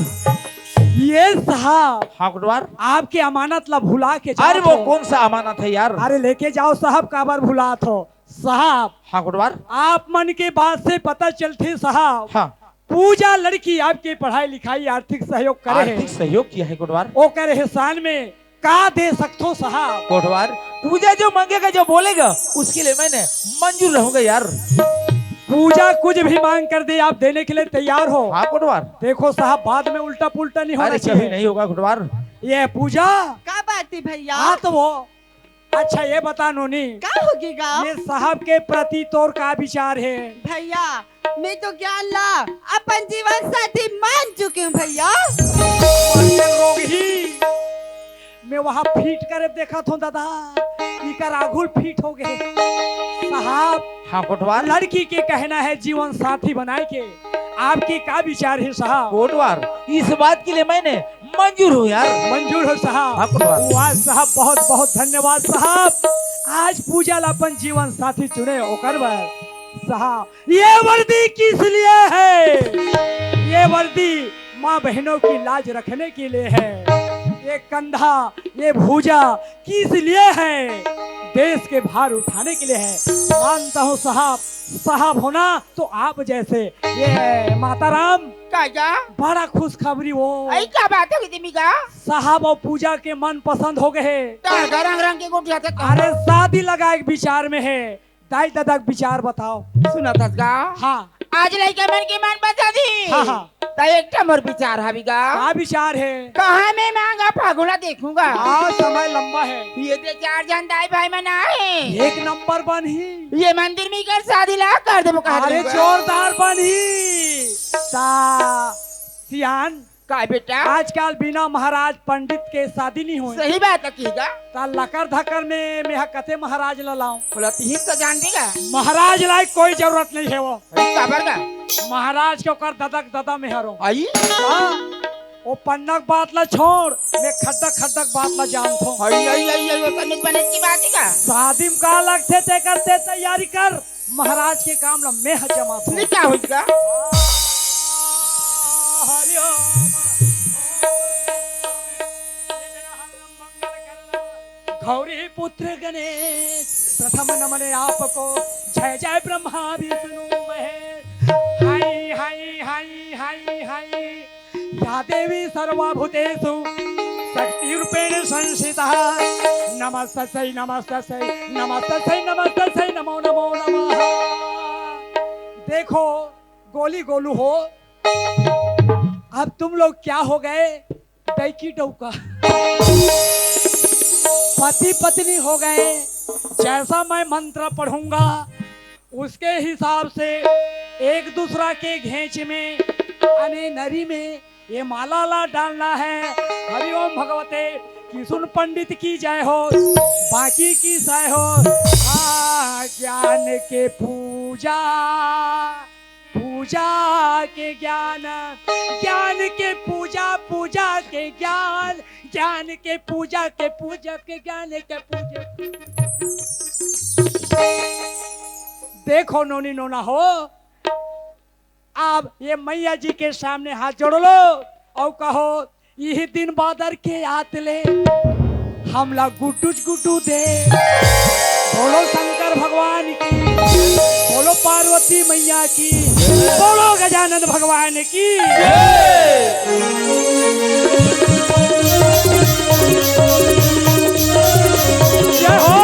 ये साहब, हाँ कोटवार। आपके अमानत ला भुला के जात अरे वो हो। कौन सा अमानत है यार? अरे लेके जाओ साहब, काबर भुलात हो साहब? हाँ कोटवार। आप मन के बात से पता चलथे साहब, हाँ। पूजा लड़की आपके पढ़ाई लिखाई आर्थिक सहयोग करे हे। आर्थिक सहयोग किया है कोटवार। ओकर एहसान में का दे सकथो साहब? कोटवार, पूजा जो मांगेगा, जो बोलेगा, उसके लिए मैंने मंजूर रहूंगा यार। पूजा कुछ भी मांग कर दे, आप देने के लिए तैयार हो? हाँ कोटवार। देखो साहब, बाद में उल्टा पुल्टा नहीं होना अरे, चाहिए। कभी नहीं होगा कोटवार। ये पूजा। का बात है भैया? हाँ तो वो। अच्छा ये बता नोनी, का होगी गा? ये साहब के प्रति तोर का विचार है? भैया, मैं तो ज्ञान ला अपन जीवन साथी मान चुकी हूँ भैया। पागल रोगही, मैं वहाँ फिट करे देखत हूँ दादा, इकर आघुल फिट हो गए। साहब, हाँ कोटवार। लड़की के कहना है जीवन साथी बनाए के, आपके का विचार है साहब? कोटवार, इस बात के लिए मैंने मंजूर हो यार। मंजूर हो साहब। हाँ, कोटवार। वाह साहब, बहुत बहुत धन्यवाद साहब। आज पूजा ला अपन जीवन साथी चुने ओकर बर साहब, ये वर्दी किस लिए है? ये वर्दी माँ बहनों की लाज रखने के लिए है। ये कंधा, ये भुजा किस लिए है? देश के भार उठाने के लिए है। मानता हूँ साहब, साहब होना तो आप जैसे। ये माता राम, का क्या? बड़ा खुशखबरी हो। आई क्या बात हो गई तिमी का? साहब अउ पूजा के मन पसंद हो गए हे। का रंग रंग के गोठिया थे का? अरे शादी लगाए के विचार में हे। दाई ददा के विचार बताओ। सुनत हस का? हाँ। आज लइका मन के मन बता दी। हाँ, हाँ। त एक ठा मोर विचार हवि गा। का विचार हे? कहाँ मैं मांगा फागुला देखूंगा। हाँ, समय लंबा हे। ये दे चार जन दाई भाई मन आए। एक नंबर बनही। ये मंदिर में कर शादी ला कर देबो कहा अरे देबो। जोरदार बनही। ता सियान का बेटा? आजकल बिना महाराज पंडित के शादी नहीं होय। सही बात है, की गा? ता लकर धकर में मैं ह कते महाराज ला लाऊं? बोला, तिही तो जान देगा। महाराज लायक कोई जरूरत नहीं है वो। अरे, काबर गा? महाराज के ओकर ददक ददा में हरो। आई? हाँ, वो पन्नक बात ला छोड़, मैं खड्डक खड्डक बात ला जानथो। आई, आई, आई, आई, वो तनिक बने की बात ही का? शादी में का लगथे, ते कर, ते तैयारी कर। महाराज के काम ला मैं ह जमाथो। नहीं का होई का? हरि ओम। गौरी पुत्र गणेश, प्रथम नमन आपको, जय जय ब्रह्मा विष्णु महेश। हाय, हाय, हाय, हाय, हाय। या देवी सर्वभूतेषु शक्ति रूपेण संस्थिता। नमस्तस्यै, नमस्तस्यै, नमस्तस्यै, नमस्तस्यै, नमो, नमो नमः। देखो, गोली गोलू हो, अब तुम लोग क्या हो गए? डैकी डौका। पति पत्नी हो गए। जैसा मैं मंत्र पढ़ूंगा, उसके हिसाब से एक दूसरा के घेंच में, अने नरी में ये माला ला डालना है। हरि ओम भगवते किसुन पंडित की जय हो। बाकी की जय हो। आ, ज्ञान के पूजा, पूजा के ज्ञान, ज्ञान के पूजा, पूजा के ज्ञान, ज्ञान के पूजा के, पूजा के ज्ञान के पूजा। देखो नोनी नोना हो, आप ये मैया जी के सामने हाथ जोड़ लो और कहो, यही दिन बादर के आत ले हमला गुड्डूज गुड्डू दे। बोलो शंकर भगवान की, बोलो पार्वती मैया की, बोलो गजानन भगवान की। जय हो।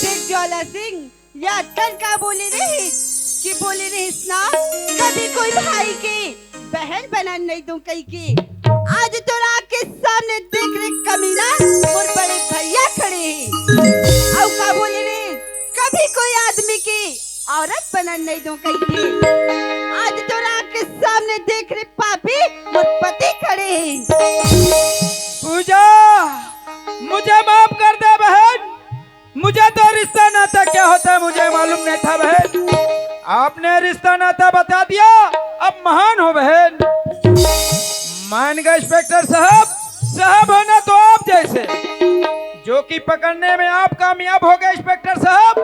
देख ज्वाला सिंह, ये अक्कन का बोले रहिस कि बोले रहिस ना, कभी कोई भाई के बहन बनन नहीं दूं कही के। आज तोर आँख के सामने देख रे कमीना, मोर बड़े भैया खड़े हे। अउ का बोले रहिस, कभी कोई आदमी के औरत बनन नहीं दूं कही के। आज तोर आँख के सामने देख रे पापी, मोर पति खड़े हे। पूजा, मुझे माफ कर दे बहन, मुझे तो रिश्ता नाता क्या होता है मुझे मालूम नहीं था बहन। आपने रिश्ता नाता बता दिया, अब महान हो बहन। मान गए इंस्पेक्टर साहब, साहब होना तो आप जैसे, जो कि पकड़ने में आप कामयाब हो गए इंस्पेक्टर साहब,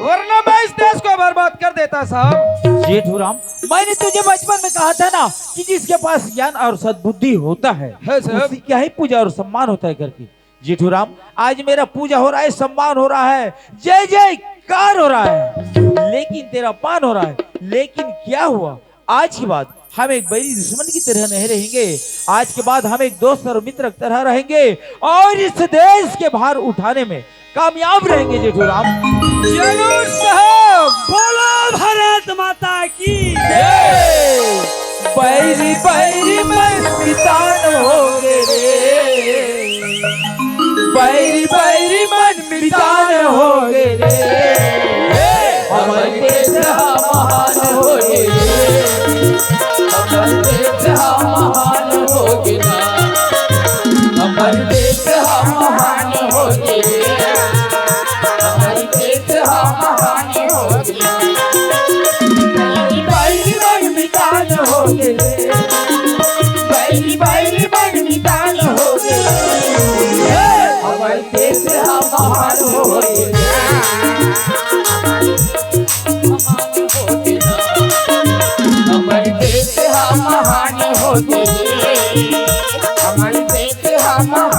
वरना मैं इस देश को बर्बाद कर देता साहब। जेठू राम, मैंने तुझे बचपन में कहा था ना कि जिसके पास ज्ञान और सद्बुद्धि होता है, है साहब। उसकी क्या ही पूजा और सम्मान होता है करके। जेठू राम, आज मेरा पूजा हो रहा है, सम्मान हो रहा है, जय जयकार हो रहा है, लेकिन तेरा पान हो रहा है। लेकिन क्या हुआ, आज की बात, हम एक बैरी दुश्मन की तरह नहीं रहेंगे। आज के बाद हम एक दोस्त और मित्र की तरह रहेंगे और इस देश के भार उठाने में कामयाब रहेंगे जेठू राम। जरूर साहब। बोलो भारत माता की। बैरी बैरी मन मितान हो गे रे। बैरी बैरी मन मितान हो गे रे। हमर देश ह महान हो गे रे। हमर देश ह महान हो गे ना। हमर देश ह महान हो गे रे। हमर देश ह महान हो गे। बैरी बैरी मन मितान हो गे रे। बैरी बैरी मन मितान हो गे रे। हमर देश ह महान हो गे। हमर देश ह महान हो गे। हमर देश ह महान